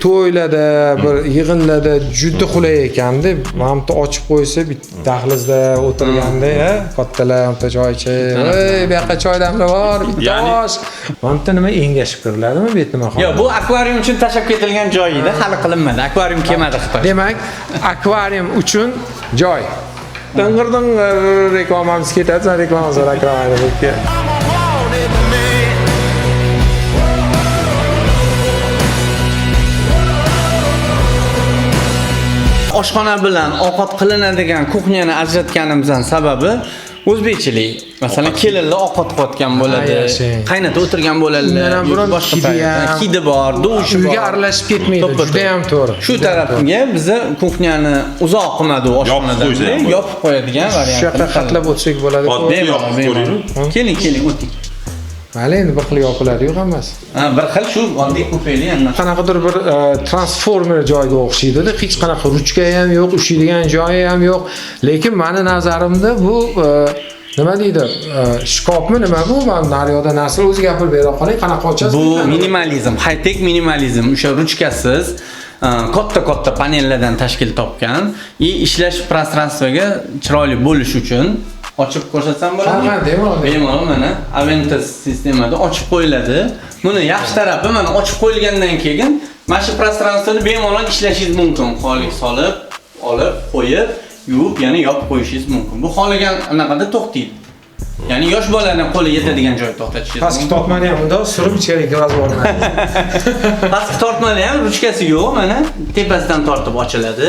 To'ylarda, bir yig'inlarda juda qulay ekanda. Mana bu yerda ochib qo'ysa, bitta dahlizda o'tirganda, ha, kattalar bitta choy ichib, "Ey, bu yoqqa choy damlab bor, bitta osh." Mana bu yerda nima engashib kiriladimi bu yerda nima? Yo'q, bu akvarium uchun tashlab ketilgan joy edi, hali qilinmadi. Akvarium kelmadi Xitoy. Demak, akvarium uchun joy. Ding'ir ding'ir reklamamiz ketadi, san reklama so'ra akvariumga. Oshxona bilan ovqat qilinadigan kuxnyani ajratganimizdan sababi o'zbekchilik. Masalan, kelinlar ovqat qilayotgan bo'ladi, qaynata o'tirgan bo'ladilar. Undan ham burun boshqa hidi paytda. ham- Hidi bor, dushi bor. Uyga aralashib ketmaydi, To'ppa-to'g'ri. juda ham to'g'ri. Shu tarafga biza kuxnyani uzoq qilmadi oshxonadan. qo'ysa ham bo'ladi. Yopib qo'yadigan variant. Shu yoqda xatlab o'tsak bo'ladi. Oddiy Bemalol, yopib bemalol. ko'ringlar. Keling, keling, o'ting. Mayli, endi bir xil yopiladi-yu hammasi. Ha, bir xil shu oddiy kupeli endi. Qanaqadir bir transformer joyga o'xshaydi-da, hech qanaqa ruchka ham yo'q, ushlaydigan joyi ham yo'q. Lekin meni nazarimda bu nima deydi? Shkafmi nima bu? Men naryoqda narsa o'zi gapirib bera qoling, qanaqa ochasiz? Bu minimalizm, high-tech minimalizm, o'sha ruchkasiz katta-katta panellardan tashkil topgan и ishlash prostranstvoga chiroyli bo'lish uchun ochib ko'rsatsam bo'ladimi? Ha, bemalol. Bemalol mana Aventus sistemada ochib qo'yiladi. Buni yaxshi tarafi mana ochib qo'yilgandan keyin mana shu prostranstvoda bemalol ishlashingiz mumkin. Xolik solib, olib, qo'yib, yuvib, yana yopib qo'yishingiz mumkin. Bu xohlagan anaqada to'xtaydi. Ya'ni yosh bolalarning qo'li yetadigan joyda to'xtatishingiz Pastki mumkin. tortmani ham bundoq surib ichkariga kirgizib yubormaydi. Pastki tortmani ham ruchkasi yo'q, mana tepasidan tortib ochiladi.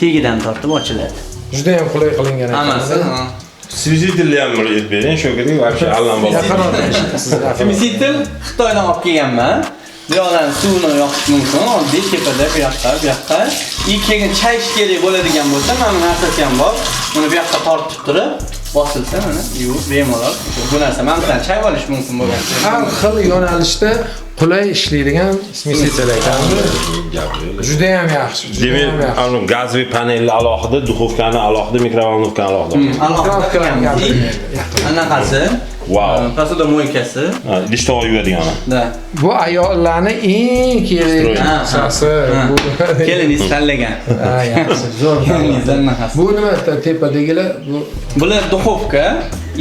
Tegidan tortib ochiladi. Juda ham qulay qilingan ekan. Hammasi. Ha. Смеситель ni ham bir aytib bering, Shavkat aka, вообще allanbalo. Yaqin o'tiring. Смеситель Xitoydan olib kelganman. Bu yoqdan suvni yoqish mumkin, oddiy tepada bu yoqqa, bu yoqqa. И keyin chayish kerak bo'ladigan bo'lsa, mana bu narsasi ham bor. Buni bu yoqqa tortib turib, bosilsa mana yuvib bemalol. Bu narsa mana bilan chayib olish mumkin bo'lgan. Har xil yo'nalishda qulay ishlaydigan смеситель ekan. Juda ham yaxshi, juda ham Demak, yaxshi. anu газовый panelni alohida, duxovkani alohida, mikrovolnovkani alohida. Alohida Kropkalarni qilganmiz. gapirmaydi. Anaqasi. Vau. Посудомойка si. Ha, idish tovoq yuvadigani. Da. Bu ayollarni eng kerakli Ha, narsasi. Ha. Bu Keliningiz tanlagan. Ha, yaxshi, zo'r. Keliningiz anaqasi. Bu nima tepadagilar? Bu Bular duxovka,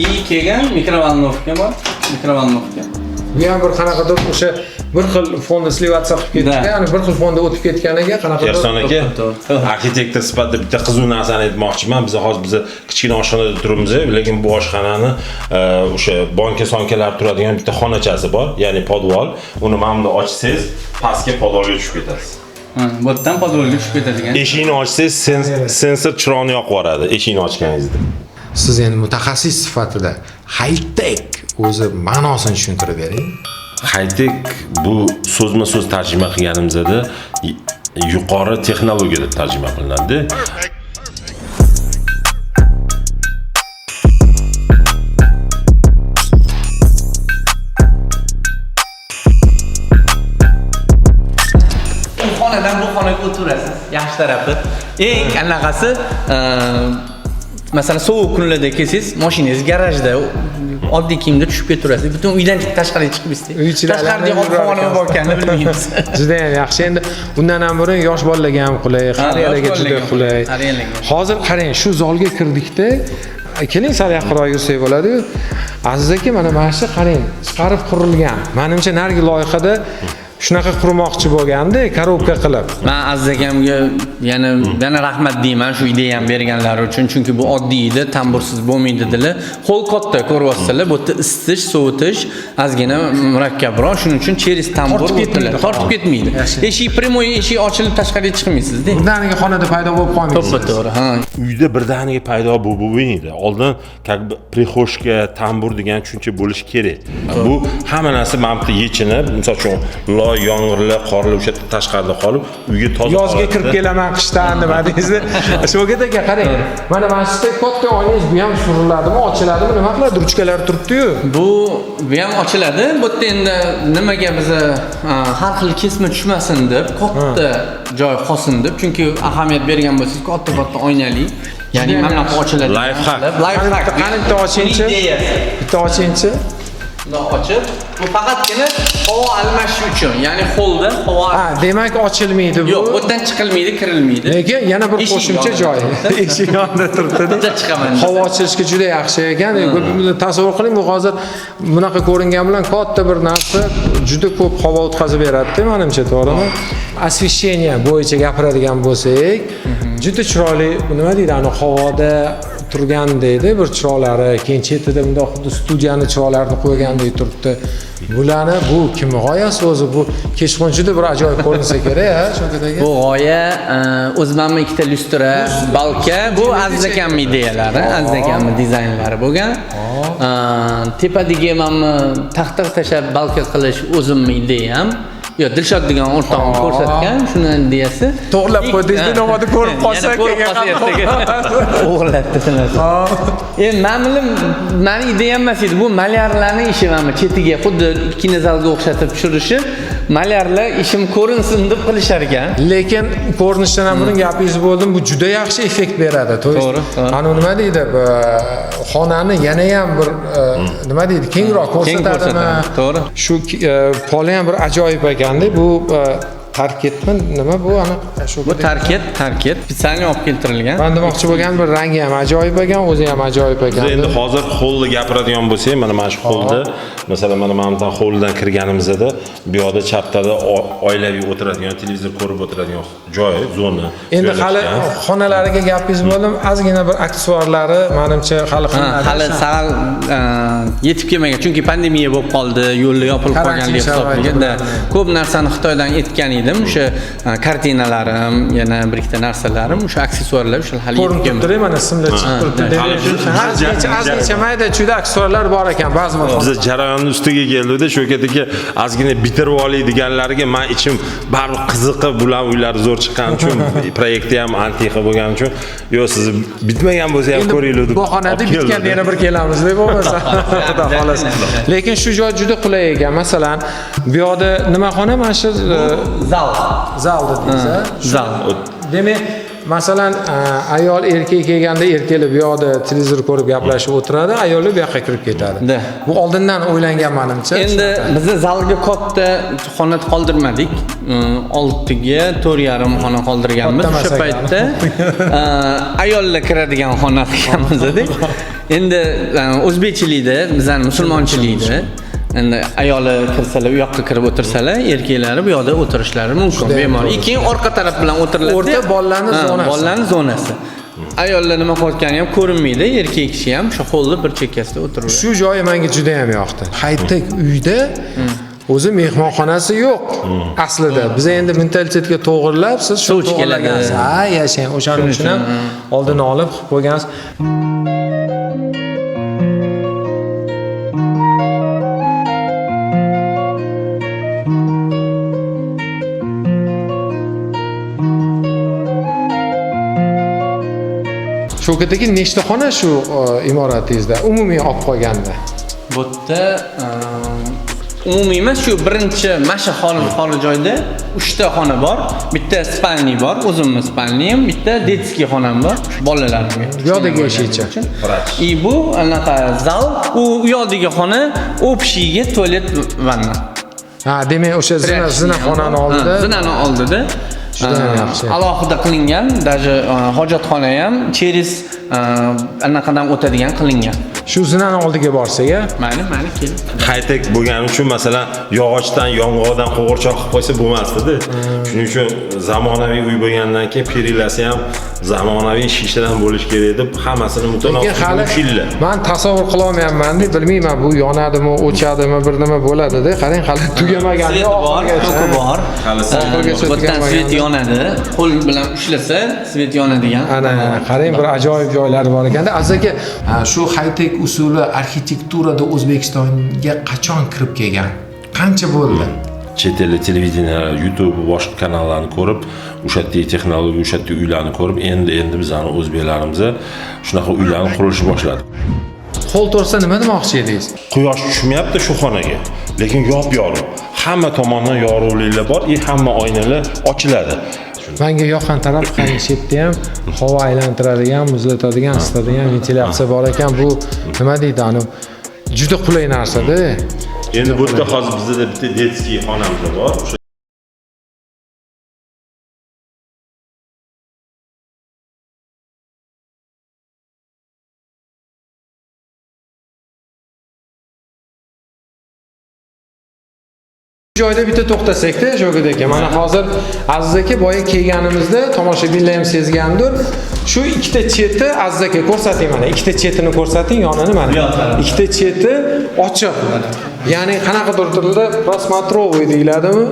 и keyin mikrovolnovka bor. Mikrovolnovka. bu ham bir qanaqadir o'sha bir xil fonda slivatsiya qilib ketdi, Da. ya'ni bir xil fonda o'tib ketganiga qanaqadir Erson aka, To'g'ri. arxitektor sifatida bitta qiziq narsani aytmoqchiman. Biz hozir biz kichkina oshxonada turibmiz, lekin bu oshxonani o'sha bonka-sonkalar turadigan bitta xonachasi bor, ya'ni podval. Uni mana bunda ochsangiz, pastga podvalga tushib ketasiz. Ha, bu yerdan podvalga tushib ketadigan. Eshikni ochsangiz, sensor chiroqni yoqib yuboradi eshikni ochganingizda. Siz endi mutaxassis sifatida high-tech o'zi ma'nosini tushuntirib bering. High-tech bu so'zma-so'z tarjima qilganimizda yuqori texnologiya deb tarjima qilinadi. U xonadan bu xonaga o'tiraverasiz. Yaxshi tarafi. Eng anaqasi, masalan, sovuq kunlarda kelsangiz, mashinangiz garajda Oddiy kiyimda tushib ketaverasiz. Butun uydan tashqariga chiqmaysiz. Uy ichida Tashqaridagi ob-havo nima bor ekanini bilmaymiz. Juda ham yaxshi. Endi undan ham burun yosh bolalarga ham qulay, qariyalarga juda qulay. Hozir qarang, shu zalga kirdikda, keling sal yaqinroq yursak bo'ladi-yu. Aziz aka, mana shu qarang, chiqarib qurilgan. Menimcha narigi loyihada shunaqa qurmoqchi bo'lganda, korobka qilib. Men Aziz akamga yana rahmat deyman shu ideyani berganlari uchun, chunki bu oddiy edi, tambursiz bo'lmaydi dedilar. Qo'l katta ko'ryapsizlar, bu yerda isitish, sovutish ozgina murakkabroq, shuning uchun через tambur o'tiladi. Tortib ketmaydi. Eshik prямой eshik ochilib tashqariga chiqmaysiz-da. Birdaniga xonada paydo bo'lib qolmaysiz. To'ppa-to'g'ri, ha. Uyda birdaniga paydo bo'lmaydi. Oldin как бы prixoshka, tambur degan tushuncha bo'lishi kerak. Bu hamma narsa mana bu yechinib, misol uchun loy, yomg'irlar, qorlar o'sha yerda tashqarida qolib, uyga toza Yozga kirib kelaman qishdan nima deysiz? Shavkat aka qarang. Mana shu katta oyningiz bu ham suriladimi, ochiladimi, nima qiladi? Ruchkalar turibdi-yu. Bu ham ochiladi. Bu yerda endi nimaga biz har xil kesma tushmasin deb katta joy qolsin deb, chunki ahamiyat bergan bo'lsangiz katta-katta oynali, ya'ni mana bunaqa ochiladi. Lifehack. Lifehack. Qani bitta ochingchi. Bitta ochingchi. Bundoq ochib, bu faqatgina havo almashish uchun, ya'ni holda havo. Ha, demak ochilmaydi bu. Yo'q, bu yerdan chiqilmaydi, kirilmaydi. Lekin yana bir qo'shimcha joy. Eshik yonida turibdi. Chiqaman. Havo ochilishga juda yaxshi ekan. Tasavvur qiling, bu hozir bunaqa ko'ringan bilan katta bir narsa juda ko'p havo o'tkazib beradi-da, menimcha, to'g'rimi? Osvещение bo'yicha gapiradigan bo'lsak, juda chiroyli, nima deydi, ana havoda turgan deydi bir chiroqlari, keyin chetida bundoq xuddi studiyani chiroqlarini qo'ygandek turibdi. Bularni bu kim g'oyasi o'zi? Bu kechqurun juda bir ajoyib ko'rinsa kerak, ha, Shavkat aka? Bu g'oya o'zimning ikkita lyustra, balka, bu Aziz akamning ideyalari, Aziz akamning dizaynlari bo'lgan. Tepadagi mana taxta tashlab balka qilish o'zimning ideyam. Yo'q, Dilshod degan o'rtog'im ko'rsatgan, shuni ideyasi. To'g'rilab qo'ydingiz, nomada ko'rib qolsa keyin o'g'irlatdi sinasi. Endi meni ideyam emas edi, bu malyarlarning ishi, mana chetiga xuddi kinozalga o'xshatib tushirishi, malyarlar ishim ko'rinsin deb qilishar ekan. Lekin ko'rinishdan ham burun gapingiz bo'ldim, bu juda yaxshi effekt beradi. To'g'ri. Ana nima deydi, xonani yana ham bir nima deydi, kengroq ko'rsatadimi? To'g'ri. Shu poli ham bir ajoyib ekan. Bu tarketmi? Nima bu? Ana shu bu tarket, spetsialni olib keltirilgan. Men demoqchi bo'lgan bir rangi ham ajoyib ekan, o'zi ham ajoyib ekan. Biz endi hozir holni gapiradigan bo'lsak, mana shu holda, masalan, mana bu holdan kirganimizda bu yoqda chaptada oilaviy o'tiradigan, televizor ko'rib o'tiradigan joy, zona. Endi hali xonalariga gapingiz bo'ldim, ozgina bir aksessuarlari menimcha hali hali sal yetib kelmagan, chunki pandemiya bo'lib qoldi, yo'llar yopilib qolganligi hisobiga ko'p narsani Xitoydan etgan edim. O'sha kartinalarim, yana bir ikkita narsalarim, o'sha aksessuarlar o'sha hali yetib kelmagan. Ko'rinib turibdi, mana simlar chiqib turibdi. Ozgincha mayda chuyda aksessuarlar bor ekan ba'zi bir. Biz jarayonning ustiga keldikda, Shavkat aka ozgina bitirib olay deganlariga men ichim baribir qiziqib, bular uylari zo'r chiqqani uchun, proyekti ham antiqa bo'lgani uchun, yo'q, siz bitmagan bo'lsa ham ko'ringlar deb. Bu xonada bitganda yana bir kelamiz deb bo'lmasa, xudo xolasa. Lekin shu joy juda qulay ekan. Masalan, bu yoqda nima xona? Mana shu zal. Zal dedingiz, ha? Zal. Demak, masalan, ayol erkak kelganda erkaklar bu yoqda televizor ko'rib gaplashib o'tiradi, ayollar bu yoqqa kirib ketadi. Bu oldindan o'ylangan menimcha. Endi biz zalga katta xona qoldirmadik. 6ga 4.5 xona qoldirganmiz. O'sha paytda ayollar kiradigan xona qilganmiz dedik. Endi o'zbekchilikda, bizning musulmonchilikda endi ayoli kirsalar u yoqqa kirib o'tirsalar, erkaklari bu yoqda o'tirishlari mumkin bemalol. Keyin orqa taraf bilan o'tiriladi. O'rta bolalarning zonasi. Bolalarning zonasi. Ayollar nima qilayotgani ham ko'rinmaydi, erkak kishi ham o'sha holda bir chekkasida o'tiradi. Shu joyi menga juda ham yoqdi. High-tech uyda o'zi mehmonxonasi yo'q aslida. Biz endi mentalitetga to'g'rilab, siz shu to'g'rilagansiz. Ha, yashang. O'shaning uchun ham oldini olib qilib qo'ygansiz. Shavkat aka, nechta xona shu imoratingizda umumiy olib qolganda? Bu yerda Umumiy emas, shu birinchi mana shu xoli joyda 3 ta xona bor. Bitta спальный bor, o'zimni спальный im, bitta детский xonam bor bolalarimga. Bu yoqdagi eshikcha. И bu anaqa zal, u yoqdagi xona общий ga tualet, vanna. Ha, demak o'sha zina xonani oldida. Ha, zinani oldida. Juda ham yaxshi. Alohida qilingan, даже hojatxona ham через anaqadan o'tadigan qilingan. Shu zinani oldiga borsak, a? Mayli, mayli, keling. High-tech bo'lgani uchun, masalan, yog'ochdan, yong'oqdan qo'g'irchoq qilib qo'ysa bo'lmasdi-da. Shuning uchun zamonaviy uy bo'lgandan keyin перила si ham zamonaviy shishadan bo'lishi kerak deb hammasini Lekin mutanosib hali 3 yilda. Man tasavvur qila olmayapman-da, bilmayman bu yonadimi, o'chadimi, bir nima bo'ladi-da. Qarang, hali tugamagan. Свет i bor, toki bor. Hali oxirigacha Bu yerdan tugamagan. свет yonadi. Qo'l bilan ushlasa свет yonadigan. Ana, qarang, bir ajoyib joylari bor ekanda. Aziz aka, shu high-tech usuli arxitekturada O'zbekistonga qachon kirib kelgan? Qancha bo'ldi? Chet ellik televideniyalar, YouTube, boshqa kanallarni ko'rib, o'sha yerdagi texnologiya, o'sha yerdagi uylarni ko'rib, endi endi bizani o'zbeklarimiz shunaqa uylarni qurishni boshladi. Qo'l to'rsa nima demoqchi edingiz? Quyosh tushmayapti shu xonaga, lekin yop yorug'. Hamma tomondan yorug'liklar bor и hamma oynalar ochiladi. Menga yoqqan taraf, qarang, shu yerda ham havo aylantiradigan, muzlatadigan, isitadigan ventilyatsiya bor ekan. Bu nima deydi, anu juda qulay narsada. Endi bu yerda hozir bizda bitta детский xonamiz bor. O'sha Joyda bitta to'xtasakda, Shogird aka. Mana hozir Aziz aka boya kelganimizda tomoshabinlar ham sezgandir. Shu ikkita cheti, Aziz aka, ko'rsating mana. Ikkita chetini ko'rsating, yonini mana. Bu yoq tarafi. Ikkita cheti ochiq. Ya'ni qanaqadir tilda просмотровый deyiladimi?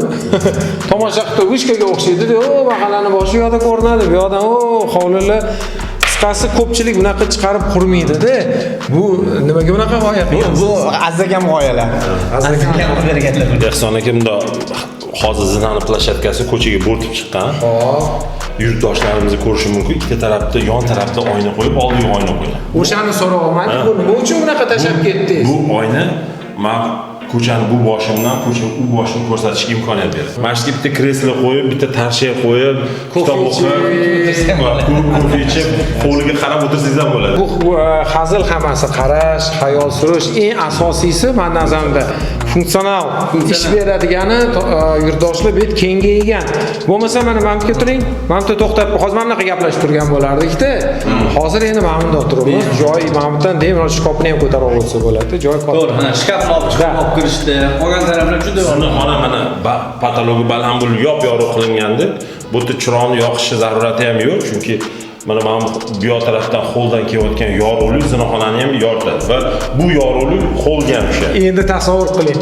Tomosha qilib turib, вышка ga o'xshaydi-da. O, mahallani boshi u yoqda ko'rinadi, bu yoqdan o, hovlilar. Qisqasi, ko'pchilik bunaqa chiqarib qurmaydi-da. Bu nimaga bunaqa g'oya qilgansiz? Bu Aziz akam g'oyalar. Aziz akam berganlar. Ehson aka, bundoq hozir zinani площадка si ko'chaga bo'rtib chiqqan. Hop. Yurtdoshlarimizni ko'rishi mumkin. Ikkita tarafda, yon tarafda oyna qo'yib, oldiga oyna qo'ygan. O'shani so'rayapman. Bu nima uchun bunaqa tashlab ketdingiz? Bu oyna man ko'chani bu boshimdan ko'chani u boshini ko'rsatishga imkoniyat beradi. Mana shu yerga bitta kreslo qo'yib, bitta tarshak qo'yib, kitob o'qib, kofe ichib, hovliga qarab o'tirsangiz ham bo'ladi. Bu hazil hammasi, qarash, xayol surish, eng asosiysi mani nazarimda funksional ish beradigani yurtdoshlar bet kengaygan. Bo'lmasa mana bu yerga turing, mana bu yerda to'xtab, hozir mana bunaqa gaplashib turgan bo'lardikda. Hozir endi mana bunda o'tiribmiz. Joy mana bu yerdan bemalol shkafni ham ko'tarib olsa bo'ladi. Joy katta. To'g'ri, ha, shkafni olib chiqib olib kirishdi. Qolgan taraflar juda Zina xona mana потолок i baland bo'lib, yop yorug' qilingandi. Bu yerda chiroqni yoqishi zarurati ham yo'q, chunki mana bu yoq tarafdan, holdan kelayotgan yorug'lik zinaxonani ham yoritadi va bu yorug'lik holga ham tushadi. Endi tasavvur qiling.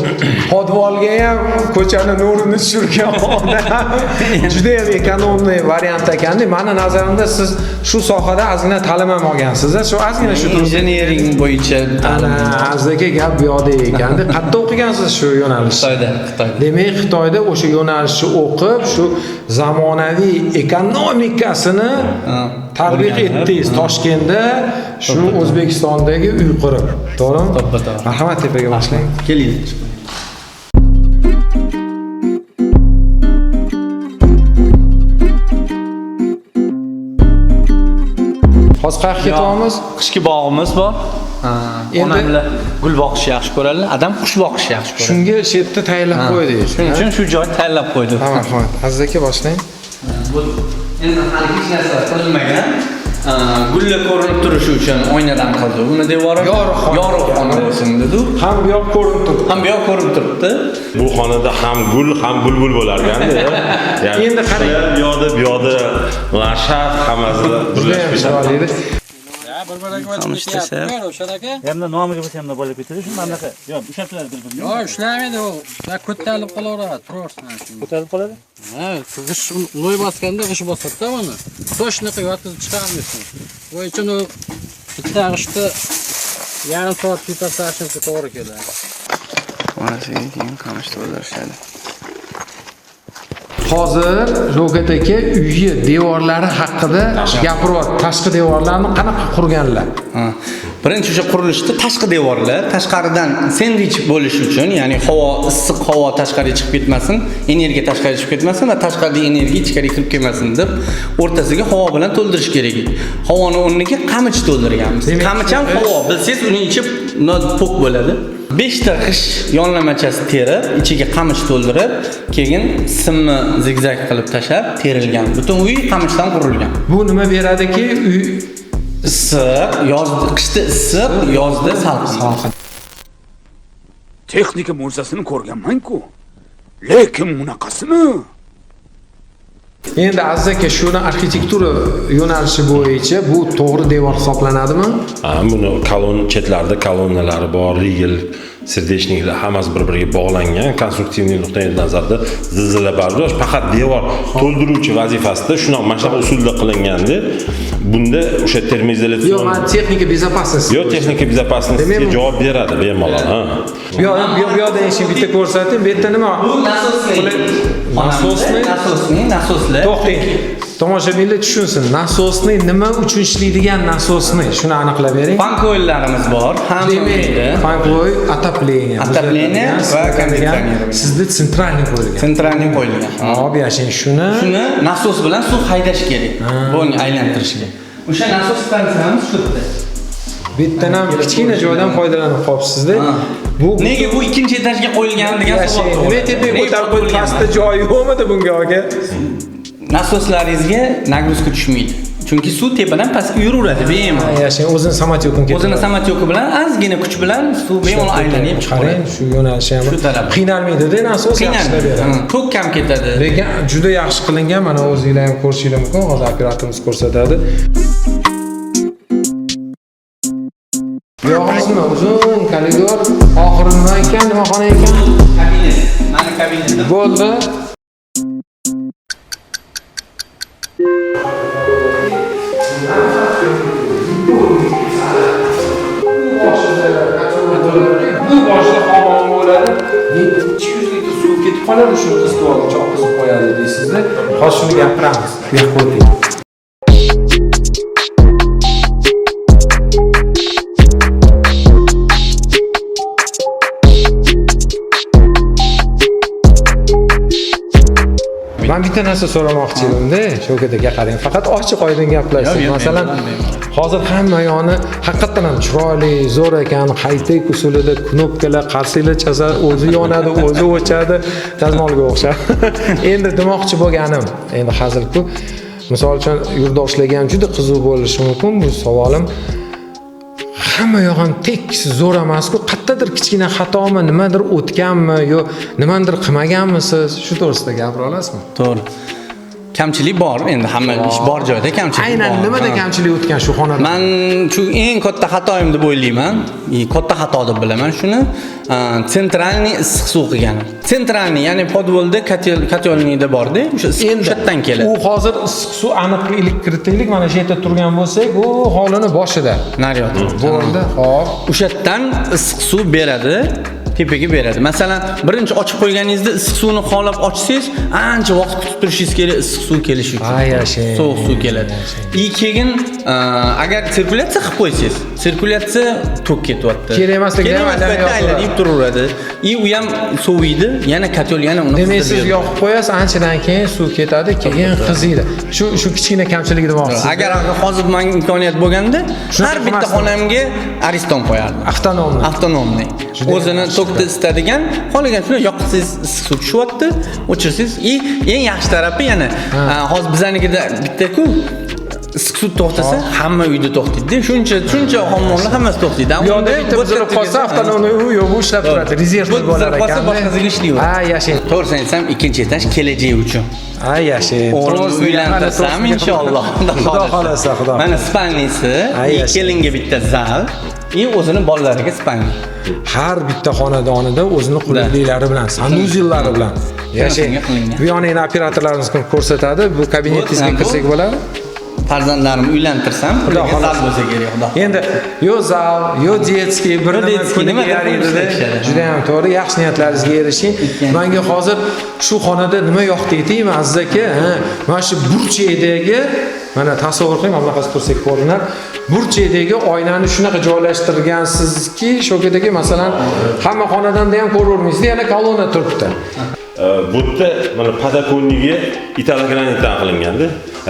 Подвал ga ham ko'chani nurini tushirgan odam juda ham экономный variant ekanda. Mani nazarimda siz shu sohada ozgina ta'lim ham olgansiz, shu ozgina shu Injiniring bo'yicha. Ana, Aziz aka, gap bu yoqda ekanda. Qayerda o'qigansiz shu yo'nalishni? Xitoyda, Xitoyda. Demak, Xitoyda o'sha yo'nalishni o'qib, shu zamonaviy ekonomikasini tatbiq etdingiz Toshkentda, shu O'zbekistondagi uy qurib. To'g'rimi? To'ppa-to'g'ri. Marhamat, tepaga boshlang. Keling. Hozir qayerga ketyapmiz? Qishki bog'imiz bor. Ha, onamlar gul boqishni yaxshi ko'radilar, adam qush boqishni yaxshi ko'radi. Shunga shu yerda tayyorlab qo'ydingiz. Shuning uchun shu joy tayyorlab qo'ydik. Ha, marhamat. Aziz aka, boshlang. Bu endi hali hech narsa qilinmagan. Gullar ko'rinib turishi uchun oynadan qildi. Uni devori Yorug' xona. Yorug' xona bo'lsin dedi. Ham bu yoq ko'rinib turibdi. Ham bu yoq ko'rinib turibdi. Bu xonada ham gul, ham bulbul bo'lar ekanda. Ya'ni Endi qarang. bu yoqda, bu yoqda landshaft hammasi Juda ham birlashib ketadi. chiroyli edi. Hamda nomiga bo'lsa hamda bo'lib ketadi. Shu mana bunaqa. Yo'q, ushlab turadi bir-birini. Yo'q, ushlamaydi u. Ular ko'tarilib qolaveradi, turaversin. Ko'tarilib qoladi. Ha, g'isht loy bosganda g'isht bosadi-da uni. Точно qilib yotqizib chiqarmaysan. Bu uchun u bitta g'ishtni yarim soat tepaslashimga to'g'ri keladi. Onasiga keyin qamish to'ldirishadi. Hozir Shavkat aka uyi devorlari haqida gapiryapti. Tashqi devorlarni qanaqa qurganlar? Ha. Birinchi o'sha qurilishda tashqi devorlar tashqaridan sendvich bo'lishi uchun, ya'ni havo, issiq havo tashqariga chiqib ketmasin, energiya tashqariga chiqib ketmasin va tashqaridagi energiya ichkariga kirib kelmasin deb o'rtasiga havo bilan to'ldirish kerak edi. Havoni o'rniga qamich to'ldirganmiz. Qamich ham havo, bilsangiz uning ichi po'k bo'ladi. 5 ta g'isht yonlamachasi terib, ichiga qamich to'ldirib, keyin simni zigzag qilib tashlab terilgan. Butun uy qamichdan qurilgan. Bu nima beradiki, uy issiq, yozda, qishda issiq, yozda salqin. Texnika mo'jizasini ko'rganman-ku. Lekin bunaqasini Endi Aziz aka, shuni arxitektura yo'nalishi bo'yicha bu to'g'ri devor hisoblanadimi? Ha, buni kolon chetlarida kolonnalari bor, rigel, сердечник lar hammasi bir-biriga bog'langan. Конструктивный nuqtai nazarda zilzila bardosh, faqat devor to'ldiruvchi vazifasida shunaqa mana shunaqa usulda qilinganda, bunda o'sha термоизоляция Yo'q, man texnika безопасности. Yo'q, texnika безопасности ga javob beradi bemalol, ha. Bu yoqda eshik bitta ko'rsating, bu yerda nima? Bu насосный. Насосный? Насосный, nasoslar. To'xtang. Tomoshabinlar tushunsin. Насосный nima uchun ishlaydigan насосный? Shuni aniqlab bering. Fan koyillarimiz bor, hamma uyda. Fan koil, отопление. Отопление va konditsioner. Sizda центральный qo'yilgan. Центральный qo'yilgan. Hop, yashang shuni. Shuni nasos bilan suv haydash kerak. Buni aylantirishga. O'sha nasos stansiyamiz shu yerda. Bittan ham kichkina joydan foydalanib qolibsiz-da. Bu nega bu ikkinchi etajga qo'yilgan degan savol Nima tepaga ko'tarib qo'yib pastda joyi yo'qmidi bunga aka? Nasoslaringizga нагрузка tushmaydi. Chunki suv tepadan pastga yuraveradi bemalol. Yashang, o'zini самотёк ini ketadi. O'zini самотёк i bilan ozgina kuch bilan suv bemalol aylanib chiqadi. Qarang, shu yo'nalishi ham Shu taraf. qiynalmaydi-da, nasos yaxshilab beradi. Tok kam ketadi. Lekin juda yaxshi qilingan, mana o'zinglar ham ko'rishinglar mumkin. Hozir operatorimiz ko'rsatadi. Bu yog'imiz nima? Uzun koridor, oxiri nima ekan, nima xona ekan? Kabinet. Mani kabinetim. Bo'ldi. Bu boshida hammom bo'ladi. 200 litr suv ketib qoladi, shuni istivolgacha oqizib qo'yadi deysizda. Hozir shuni gapiramiz. Bu yoqqa o'ting. Men bitta narsa so'ramoqchi edimda, Shavkat aka, qarang, faqat ochiq oydin gaplashsak. Masalan, hozir hamma yoni haqiqatan ham chiroyli, zo'r ekan, high-tech usulida knopkalar, qarsaklar chalsa o'zi yonadi, o'zi o'chadi, dazmolga o'xshab. Endi demoqchi bo'lganim, endi hazil-ku. Misol uchun yurtdoshlarga ham juda qiziq bo'lishi mumkin bu savolim. Hamma yoq ham tekis zo'r emas-ku, qayerdadir kichkina xatomi, nimadir o'tganmi, yo nimadir qilmaganmisiz? Shu to'g'risida gapira olasizmi? To'g'ri. Kamchilik bor, endi hamma ish bor joyda kamchilik bor. Aynan nimada kamchilik o'tgan shu xonada? Men shu eng katta xatoyim deb o'ylayman. Katta xato deb bilaman shuni. Центральный issiq suv qilganim. Центральный, ya'ni podvolda kotelniyda borda, o'sha issiq o'sha keladi. U hozir issiq suv aniqlik kiritaylik, mana shu yerda turgan bo'lsak, u hovlini boshida. Naryoqda. Bo'ldi, hop. O'sha yerdan issiq suv beradi. tepaga beradi. Masalan, birinchi ochib qo'yganingizda issiq suvni xohlab ochsangiz, ancha vaqt kutib turishingiz kerak issiq suv kelishi uchun. Ay, yashang. Sovuq suv keladi. И keyin agar sirkulyatsiya qilib qo'ysangiz, sirkulyatsiya tok ketyapti. Kerak emasligida Kerak ham emas paytda aylanib aylanib turaveradi. И u ham soviydi, yana kotel yana uni Demak, qizdirib siz beradi. yoqib qo'yasiz, anchadan keyin suv ketadi, keyin qiziydi. Shu kichkina kamchiligi demoqchisiz. Agar hozir menga imkoniyat bo'lganda, Shunaqa har bitta qilmasdim. xonamga Ariston qo'yardim. Avtonomni. Avtonomniy. Juda O'zini yaxshi. tokda isitadigan, xohlagan shuni yoqsangiz issiq suv tushyapti, o'chirsangiz. И eng yaxshi tarafi yana, hozir bizanikida bitta-ku issiq suv to'xtasa, hamma uyda to'xtaydi. Shuncha hammomlar hammasi to'xtaydi. Bu yoqda bitta buzilib qolsa, avtonomniy uy yo'q, bu ishlab turadi, rezerv Bu bo'lar buzilib qolsa ekan. boshqasiga ishlayveradi. Ha, yashang. To'g'risini aytsam, ikkinchi etaj kelajak uchun. Ha, yashang. O'g'limni uylantirsam inshaalloh. Xudo xolasa, Xudo. Mana spalnisi, Ha, yashang. kelinga bitta zal, и o'zini bolalariga spalni. Har bitta xonadonida o'zini qulayliklari bilan, sanuzellari bilan yashang. Qilingan. Bu yoqni endi operatorlarimiz ko'rsatadi. Bu kabinetingizga kirsak bo'ladi. Farzandlarimni uylantirsam, Xudo ularga zal xohlasa. bo'lsa kerak, Xudo. Endi yo zal, yo detskiy, bir nima detskiy, kuniga nimadir yaraydi-da. ishlatishadi. Juda ham to'g'ri, yaxshi niyatlaringizga erishing. Menga hozir shu xonada nima yoqdi aytaymi, Aziz aka? Ha, mana shu burchakdagi Mana tasavvur qiling, mana bunaqasi tursak ko'rinar. Burchakdagi oynani shunaqa joylashtirgansizki, Shavkat aka, masalan, hamma xonadonda ham ko'ravermaysiz, yana kolonna turibdi. Bu yerda mana подоконниги italogranitdan qilinganda,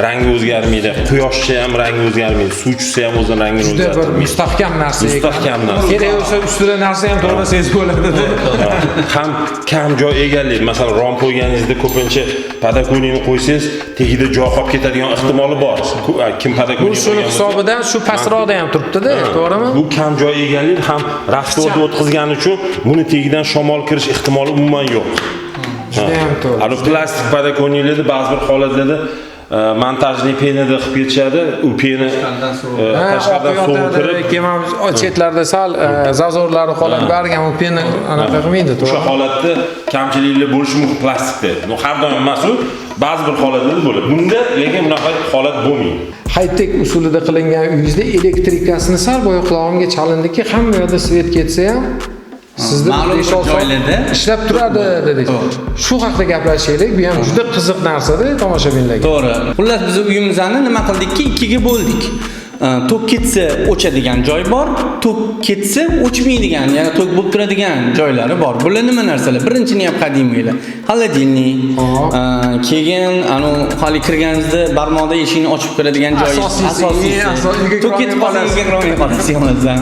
rangi o'zgarmaydi, quyoshcha ham rangi o'zgarmaydi, suv tushsa ham o'zini rangini Juda bir o'zgartirmaydi. Mustahkam narsa ekan. Mustahkam narsa. Kerak bo'lsa ustida narsa ham to'g'rilasangiz bo'ladi. Ham kam joy egallaydi. Masalan, rom qo'yganingizda ko'pincha подоконникni qo'ysangiz, tagida joy qolib ketadigan ehtimoli bor. Kim Bu подоконник shuni qo'ygan bo'lsa- hisobidan shu pastroqda ham turibdi-da, to'g'rimi? Bu kam joy egallaydi, ham растворda o'tkazgani uchun buni tagidan shamol kirish ehtimoli umuman yo'q. Juda ham to'g'ri. Ana plastik подоконникlarda ba'zi bir holatlarda монтажный пена da qilib ketishadi. U пена tashqaridan oqib sovuq yotadi, kirib, keyin mana chetlarda sal зазор lari qoladi, bariga ham u пена anaqa qilmaydi, o'sha to'g'rimi? Holatda kamchiliklar bo'lishi mumkin plastikda. Но har doim emas u, ba'zi bir holatlarda bo'ladi. Bunda lekin bunaqa holat bo'lmaydi. High-tech usulida qilingan uyingizda elektrikasini sal boya qulog'imga chalindiki, hamma yoqda свет ketsa ham sizda Ma'lum bir 5-6 soat joylarda ishlab turadi dedingiz. To'g'ri. Shu haqida gaplashaylik. Bu ham juda qiziq narsada tomoshabinlarga. To'g'ri. Xullas, biz uyimizni nima qildikki, ikkiga bo'ldik. Tok ketsa o'chadigan joy bor, tok ketsa o'chmaydigan, ya'ni tok bo'lib turadigan joylari bor. Bular nima narsalar? Birinchi необходимый lar. Холодильник, keyin anu hali kirganingizda barmoqda eshikni ochib kiradigan joy. Asosiysi, eng uyga Tok ketib qolsa kirolmay uyga kirolmay qolasiz bo'lmasa.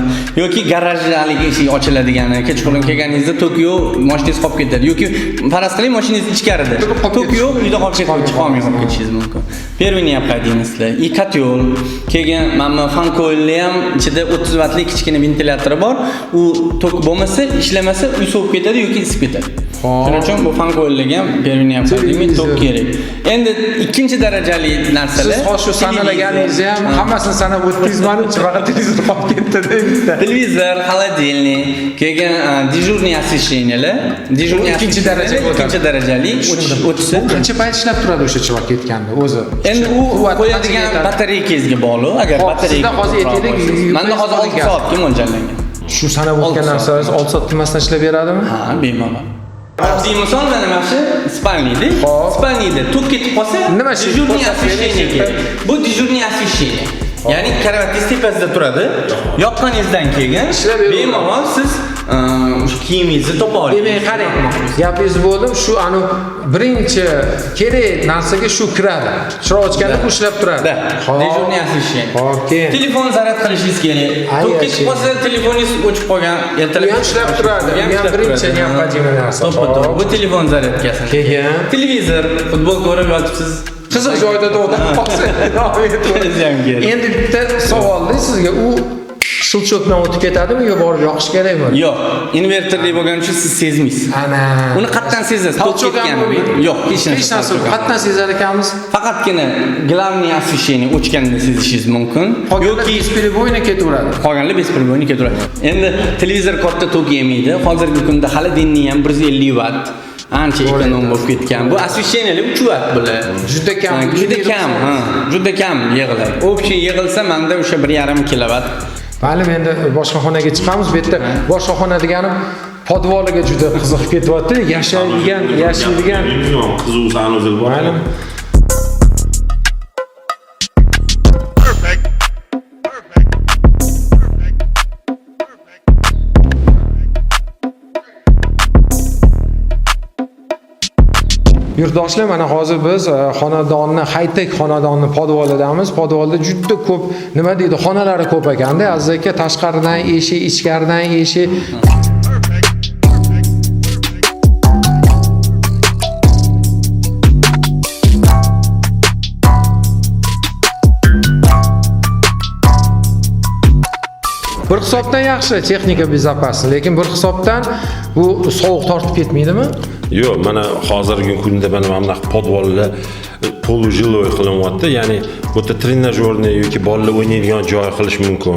Yoki garaj haligi eshik ochiladigan, kechqurun kelganingizda tok yo'q, mashinangiz qolib ketadi. Yoki faraz qiling, mashinangiz ichkarida. Turib qolib Tok yo'q, uyda qolib ketib, chiqolmay qolib ketishingiz mumkin. Первый необходимость lar. И котел, keyin mana fan coilni ham ichida 30 vattlik kichkina ventilyatori bor. U tok bo'lmasa, ishlamasa uy sovib ketadi yoki isib ketadi. Shuning uchun bu fan coillarga ham первый необходимый tok kerak. Endi ikkinchi darajali narsalar. Siz hozir shu sanalaganingizni ham hammasini sanab o'tdingiz manimcha, faqat televizor qolib ketdi-da bitta. Televizor, холодильник, keyin дежурный освещение lar, дежурный Bu ikkinchi darajaga o'tadi. Ikkinchi darajali o'chsa. Bu qancha payt ishlab turadi o'sha chiroq ketganda o'zi? Endi u Quvvat qo'yadigan qanchaga yetadi? batareykangizga bog'liq. Agar Hop, batareyka sizda hozir ko'proq aytaylik, bo'lsa. Menda hozir 6 ekan. Soatga mo'ljallangan. Shu sanab o'tgan 6 soat. narsangiz 6 soat tinmasdan ishlab beradimi? Ha, bemalol. Oddiy misol mana shu спальный da. Hop. Спальный da tok ketib qolsa, Nima shu? дежурный Ko'rsatib bering освещение kerak. Bu дежурный освещение. Ya'ni karavatingiz tepasida turadi. Yoqqaningizdan keyin Ishlab beraveradi. Bemalol siz o'sha kiyimingizni topa olasiz. Demak, qarang, gapingiz bo'ldim. Shu anu birinchi kerak narsaga shu kiradi. Chiroq o'chganda bu ishlab turadi. Да. Hop. Дежурный освещение. Hop, keyin. Telefon zaryad qilishingiz kerak. Ay, Tok ketib yashang. qolsa telefoningiz o'chib qolgan. Ertalab Bu ham ishlab turadi. Bu ham Bu ham ishlab birinchi turadi. необходимый narsa. To'ppa to'g'ri. Hop. Bu telefon zaryadkasi. Keyin? Televizor, futbol ko'rib yotibsiz. Qiziq joyda to'xtab qolsa, davom O'zi ham kerak. Endi bitta savolda sizga, u щелчок dan o'tib ketadimi yo borib yoqish kerakmi? Yo'q, inverterli bo'lgani uchun siz sezmaysiz. Ana. Uni qayerdan sezasiz? Tok Толчок ham ketganini? bo'lmaydi. Yo'q, hech narsa. Hech narsa. Толчок ham. Qayerdan sezar ekanmiz? Faqatgina главный освещение o'chganda sezishingiz mumkin. Qolganlar Yoki бесперебойно ketaveradi. Qolganlar бесперебойно ketaveradi. Endi televizor katta tok yemaydi. Hozirgi kunda холодильник ham 150 vatt. Ancha эконом bo'lib ketgan. Bu освещение 3 vatt bular. Juda kam. Ha, juda kam, ha, juda kam yig'iladi. Общий yig'ilsa menda o'sha 1,5 kilovat. Mayli, endi boshqa xonaga chiqamiz. Bu yerda boshqa xona deganim подвал iga juda qiziqib ketyapti. Yashaydigan. Qiziq санузел bor. Mayli. Perfect. Perfect. Perfect. Perfect. Yurtdoshlar, mana hozir biz xonadonni, high-tech xonadonni подвал idamiz. Подвал da juda ko'p, nima deydi, xonalari ko'p ekanda. Aziz aka, tashqaridan eshik, ichkaridan eshik. Perfect. Perfect. Perfect. Bir hisobdan yaxshi texnika безопасный, lekin bir hisobdan bu sovuq tortib ketmaydimi? Yo'q, mana hozirgi kunda mana bunaqa подвал lar полужилой qilinyapti. Ya'ni bu yerda тренажёрный yoki bolalar o'ynaydigan joy qilish mumkin.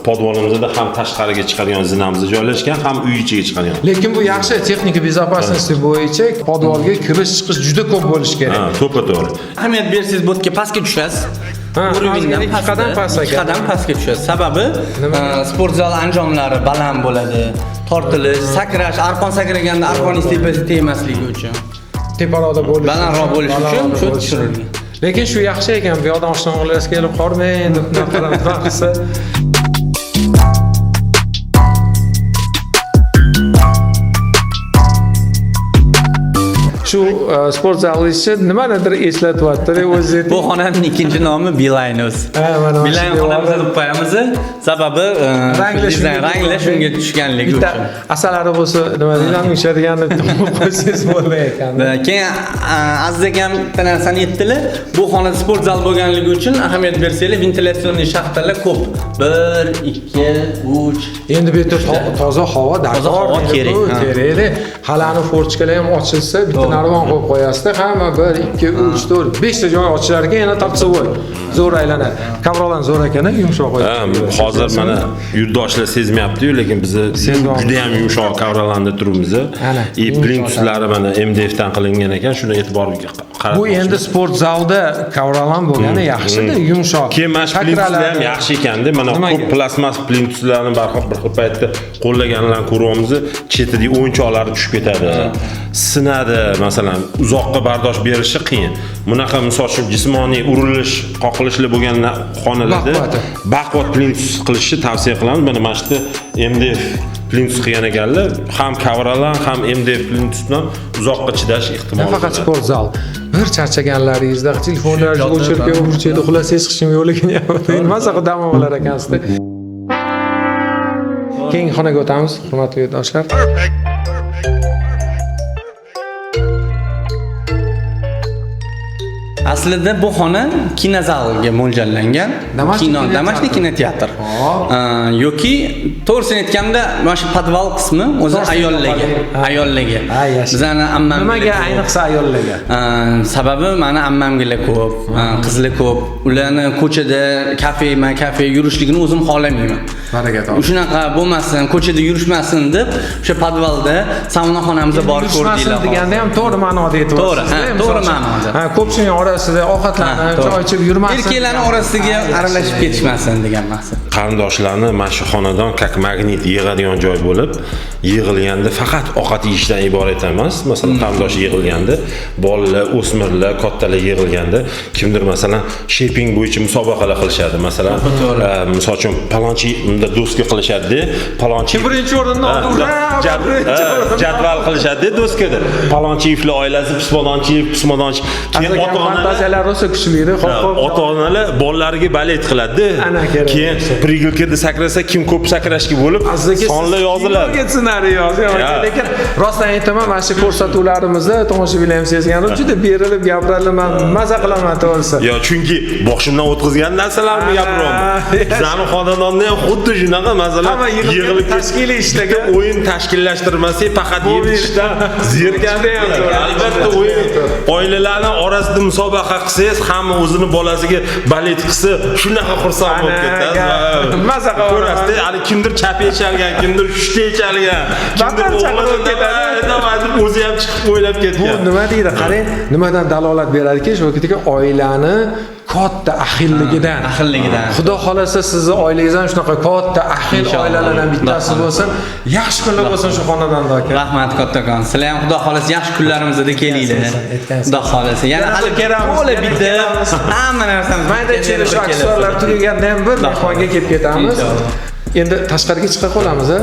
Подвал imizda ham tashqariga chiqadigan zinamiz joylashgan, ham uy ichiga chiqadigan. Lekin bu yaxshi texnika безопасности bo'yicha подвал ga kirish chiqish juda ko'p bo'lishi kerak. Ha, to'ppa-to'g'ri. Ahamiyat bersangiz, bu yerga pastga tushasiz. Ha, Уровень dan ozgina ikki pastda, qadam past ikki ekan. qadam pastga tushasiz. Sababi Nima? Sport zal anjomlari baland bo'ladi. Tortilish, sakrash, arqon sakraganda arqoningiz tepasi tegmasligi uchun. Teparoqda bo'lishi Balandroq bo'lishi uchun balandroq shu bo'lishi. tushirilgan. Lekin shu yaxshi ekan, bu yoqdan oshna kelib qolmang deb nima qilsa. Shu sport zalichi nimanidir eslatyapti, o'zi. Bu xonaning ikkinchi nomi Beeline o'zi. Ha, mana Beeline xonamiz deb qo'yamiz. Sababi ranglar shunga tushganligi uchun. Asalari bo'lsa, nima deydi, uchadiganini qo'ysangiz bo'ldi ekan. Keyin Aziz akam bitta narsani aytdilar. Bu xona sport zal bo'lganligi uchun ahamiyat bersanglar, ventilyatsion shaxtalar ko'p. 1 2 3. Endi bu yerda toza havo darkor, kerak. Kerakda. Hali ani forchkalar ham ochilsa, bitta narvon qo'yib qo'yasizda, hamma 1 2 3 4 5 ta joy ochilar ekan, yana tortsa bo'l. Zo'r aylanadi. Kavrolan zo'r ekan, yumshoq qo'yib. Hozir mana yurtdoshlar sezmayapti-yu, lekin biz juda ham yumshoq kavralanda turibmiz. И plintuslari mana MDF dan qilingan ekan, shuni e'tibor qaratmoqchiman. Bu endi sport zalda kavralan bo'lgani yaxshi-da, yumshoq. Keyin mana shu plintuslar ham yaxshi ekanda, mana ko'p plastmas plintuslarni bir xil paytda qo'llaganlarni ko'ryapmiz, chetidagi o'yinchoqlari tushib ketadi, sinadi, masalan, uzoqqa bardosh berishi qiyin. Bunaqa misol uchun jismoniy urilish, qoqilishlar bo'lgan xonalarda baquvvat plintus qilishni tavsiya qilamiz. Mana mana shu MDF plintus qilgan ekanlar, ham kavralan, ham MDF plintusdan uzoqqa chidash ehtimoli. Nafaqat sport zal. Bir charchaganlaringizda telefonlaringizni o'chirib qo'yib, burchakda uxlasangiz hech kim yo'qligini maza qilib dam olar ekansizda. Keyingi xonaga o'tamiz, hurmatli yurtdoshlar. Aslida bu xona kinozalga mo'ljallangan. Домашний kinoteatr. Yoki to'g'risini aytganda, mana shu podval qismi o'zi ayollarga, ayollarga. Bizani ammam nimaga ayniqsa ayollarga? Sababi meni ammamgilar ko'p, qizlar ko'p. Ularni ko'chada kafe yurishligini o'zim xohlamayman. Baraka toping. Shunaqa bo'lmasin, ko'chada yurishmasin deb o'sha podvalda saunaxonamizda borib ko'rdinglar. Deganda ham to'g'ri ma'noda aytyapsiz. To'g'ri, to'g'ri ma'noda. Ha, ko'pchilik orasida ovqatlanib, choy ichib yurmasin. Erkaklarning orasiga aralashib ketishmasin degan maqsad. Qarindoshlarni mana shu xonadon kak magnit yig'adigan joy bo'lib, yig'ilganda faqat ovqat yeyishdan iborat emas. Masalan, qarindosh yig'ilganda, bolalar, o'smirlar, kattalar yig'ilganda kimdir masalan shaping bo'yicha musobaqalar qilishadi. Masalan, misol uchun palonchi unda do'stga qilishadi-da, palonchi birinchi o'rinni oldi, jadval qilishadi-da do'stgada. Palonchiyevlar oilasi, Pismadonchiyev, Pismadonchi. Keyin ota-onalar fantaziyalar rosa kuchli-da, xo'p. Ota-onalar bolalariga balet qiladi-da. Keyin prigelkada sakrasa kim ko'p sakrashga bo'lib, sonlar yoziladi. Ssenariy yozyapti. Lekin rostdan aytaman, mana shu ko'rsatuvlarimizda tomoshabinlar ham sezgan, juda berilib gapiradilar, men maza qilaman to'g'risi. Yo, chunki boshimdan o'tkazgan narsalarni gapiryapman. Bizning xonadonda ham xuddi shunaqa masalan, yig'ilib tashkiliy ishlagan, o'yin tashkillashtirmasak, faqat yeb ichishdan zerikadi. Albatta o'yin oilalarning orasida musobaqa qilsangiz, hamma o'zini bolasiga balet qilsa, shunaqa xursand bo'lib ketadi. Maza qilaman. Ko'rasiz, hali kimdir chap echalgan, kimdir uchta echalgan, kimdir o'g'lini o'zi ham chiqib o'ylab ketgan. Bu nima deydi? Qarang, nimadan dalolat beradiki, shu vaqtdagi oilani katta ahilligidan. Ahilligidan. Xudo xolasa sizni oilangiz ham shunaqa katta ahil oilalardan bittasi bo'lsin. Yaxshi kunlar bo'lsin shu xonadonda aka. Rahmat kattakon. Sizlar ham Xudo xolasa yaxshi kunlarimizda kelinglar. Xudo xolasa. Yana hali to'la bitta hamma narsamiz. Mayda chuyda shu aksessuarlar tugaganda ham bir mehmonga kelib ketamiz. Endi tashqariga chiqa qolamiz, a?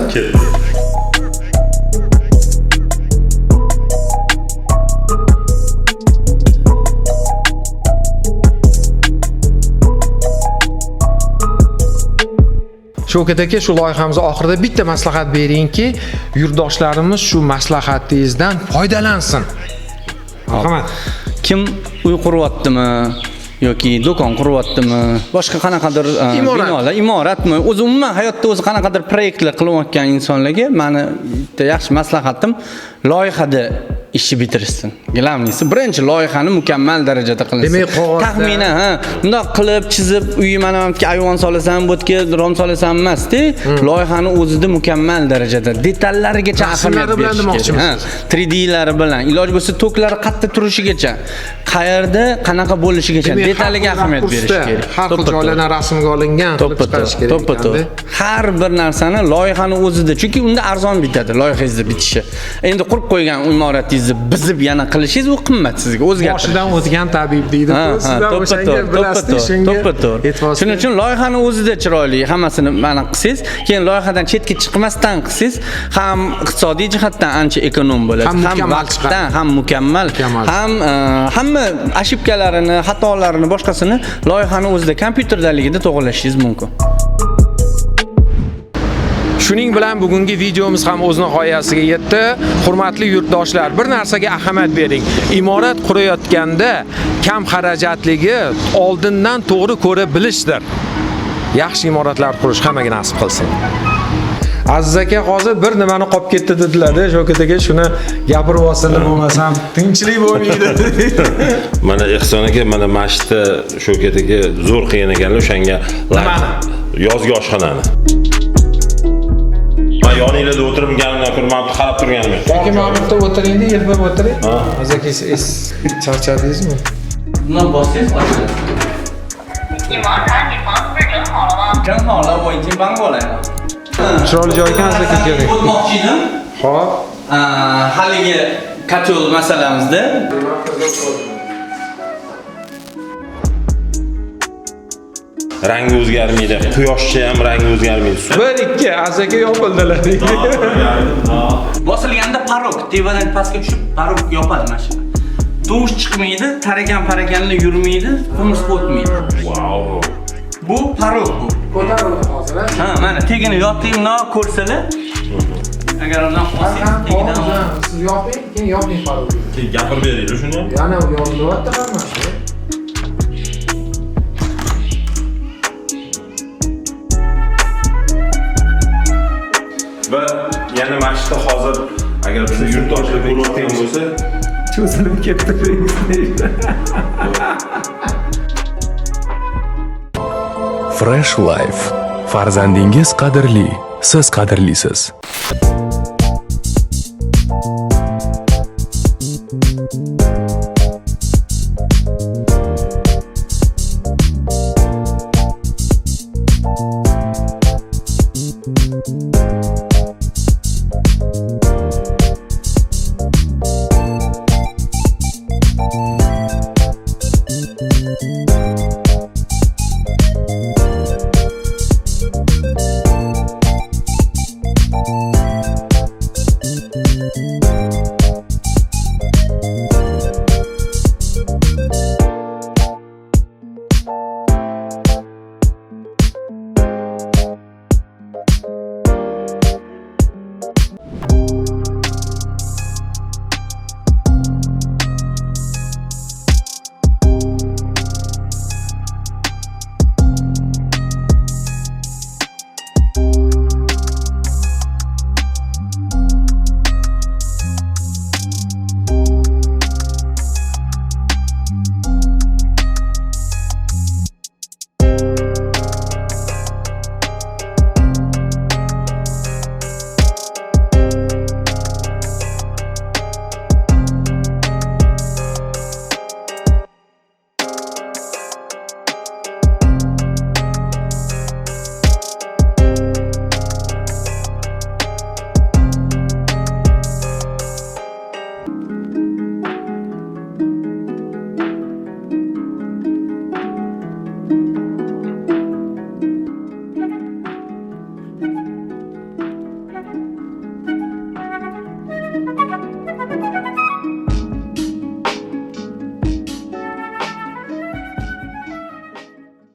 Shavkat aka, shu loyihamiz oxirida bitta maslahat beringki, yurtdoshlarimiz shu maslahatingizdan foydalansin. Marhamat. Kim uy quryaptimi yoki do'kon quryaptimi, boshqa qanaqadir binolar, imoratmi, o'zi umuman hayotda o'zi qanaqadir proyektlar qilayotgan insonlarga meni bitta yaxshi maslahatim, loyihada ishni bitirishsin. Gilamnisi birinchi loyihani mukammal darajada qilinsin. Demak, qog'ozda taxminan, ha, bundoq qilib chizib, uyi mana bu yerga ayvon solasan, bu yerga rom solasan emas-da, loyihani o'zida mukammal darajada detallarigacha ahamiyat bilan demoqchimisiz? 3D'lari bilan, iloji bo'lsa toklari qayerda turishigacha, qayerda qanaqa bo'lishigacha detaliga ahamiyat berish kerak. Har xil joylardan rasmga olingan qilib chiqarish kerak. To'ppa-to'g'ri. Har bir narsani loyihani o'zida, chunki unda arzon bitadi, loyihangizni bitishi. Endi qurib qo'ygan imoratingizni buzib yana qilishingiz u qimmat sizga o'zgartirish. Boshidan o'tgan tabib deydi. Ha, ha, Sizlar to'ppa o'shanga to'g'ri, bilasizda, to'ppa shunga to'ppa to'g'ri. e'tibor. Shuning uchun loyihani o'zida chiroyli hammasini mana qilsangiz, keyin loyihadan chetga chiqmasdan qilsangiz, ham iqtisodiy jihatdan ancha ekonom bo'ladi, Ham mukammal vaqtdan, chiqadi. ham mukammal, Mukammal. ham hamma oshibkalarini, xatolarini, boshqasini loyihani o'zida kompyuterdaligida to'g'rilashingiz mumkin. Shuning bilan bugungi videomiz ham o'z nihoyasiga yetdi. Hurmatli yurtdoshlar, bir narsaga ahamiyat bering. Imorat qurayotganda kam xarajatligi oldindan to'g'ri ko'ra bilishdir. Yaxshi imoratlar qurish hammaga nasib qilsin. Aziz aka hozir bir nimani qolib ketdi dedilar-da, Shavkat aka shuni gapirib olsinlar bo'lmasam tinchlik bo'lmaydi. Mana Ehson aka, mana shu yerda Shavkat aka zo'r qilgan ekanlar o'shanga Nimani? Yozgi oshxonani. Man yoninglarda o'tirganimdan ko'ra man qarab turganim yo'q. Yoki mana bu yerda o'tiring-da, yelpab o'tiring. Aziz aka, siz charchadingizmi? Bundan bossangiz ochiladi. 你王涵，你房子不是整好了吗？ 整好了，我已经搬过来了。 Chiroyli joy ekan Aziz aka, keling. O'tmoqchi edim. Xo'p. Haligi котёл masalamizda Rangi o'zgarmaydi. Quyoshcha ham rangi o'zgarmaydi. 1 2 Aziz aka yopildilar. Bosilganda parok tevadan pastga tushib parok yopadi mana shu. Tovush chiqmaydi, tarakan parakanlar yurmaydi, qumursqa o'tmaydi. Wow. Bu parok bu. Ko'tarildi hozir. Ha, mana tegini yotding, bundoq ko'rsalar. Agar undan olsangiz tegidan Siz yoping, keyin yoping parokni. Keyin gapirib beraylik shuni ham. Yana yonilyapti hammasi. Va yana mana shu yerda hozir agar bizni yurtdoshlar ko'rayotgan bo'lsa, Cho'zilib ketdi. Fresh Life. Farzandingiz qadrli, siz qadrlisiz.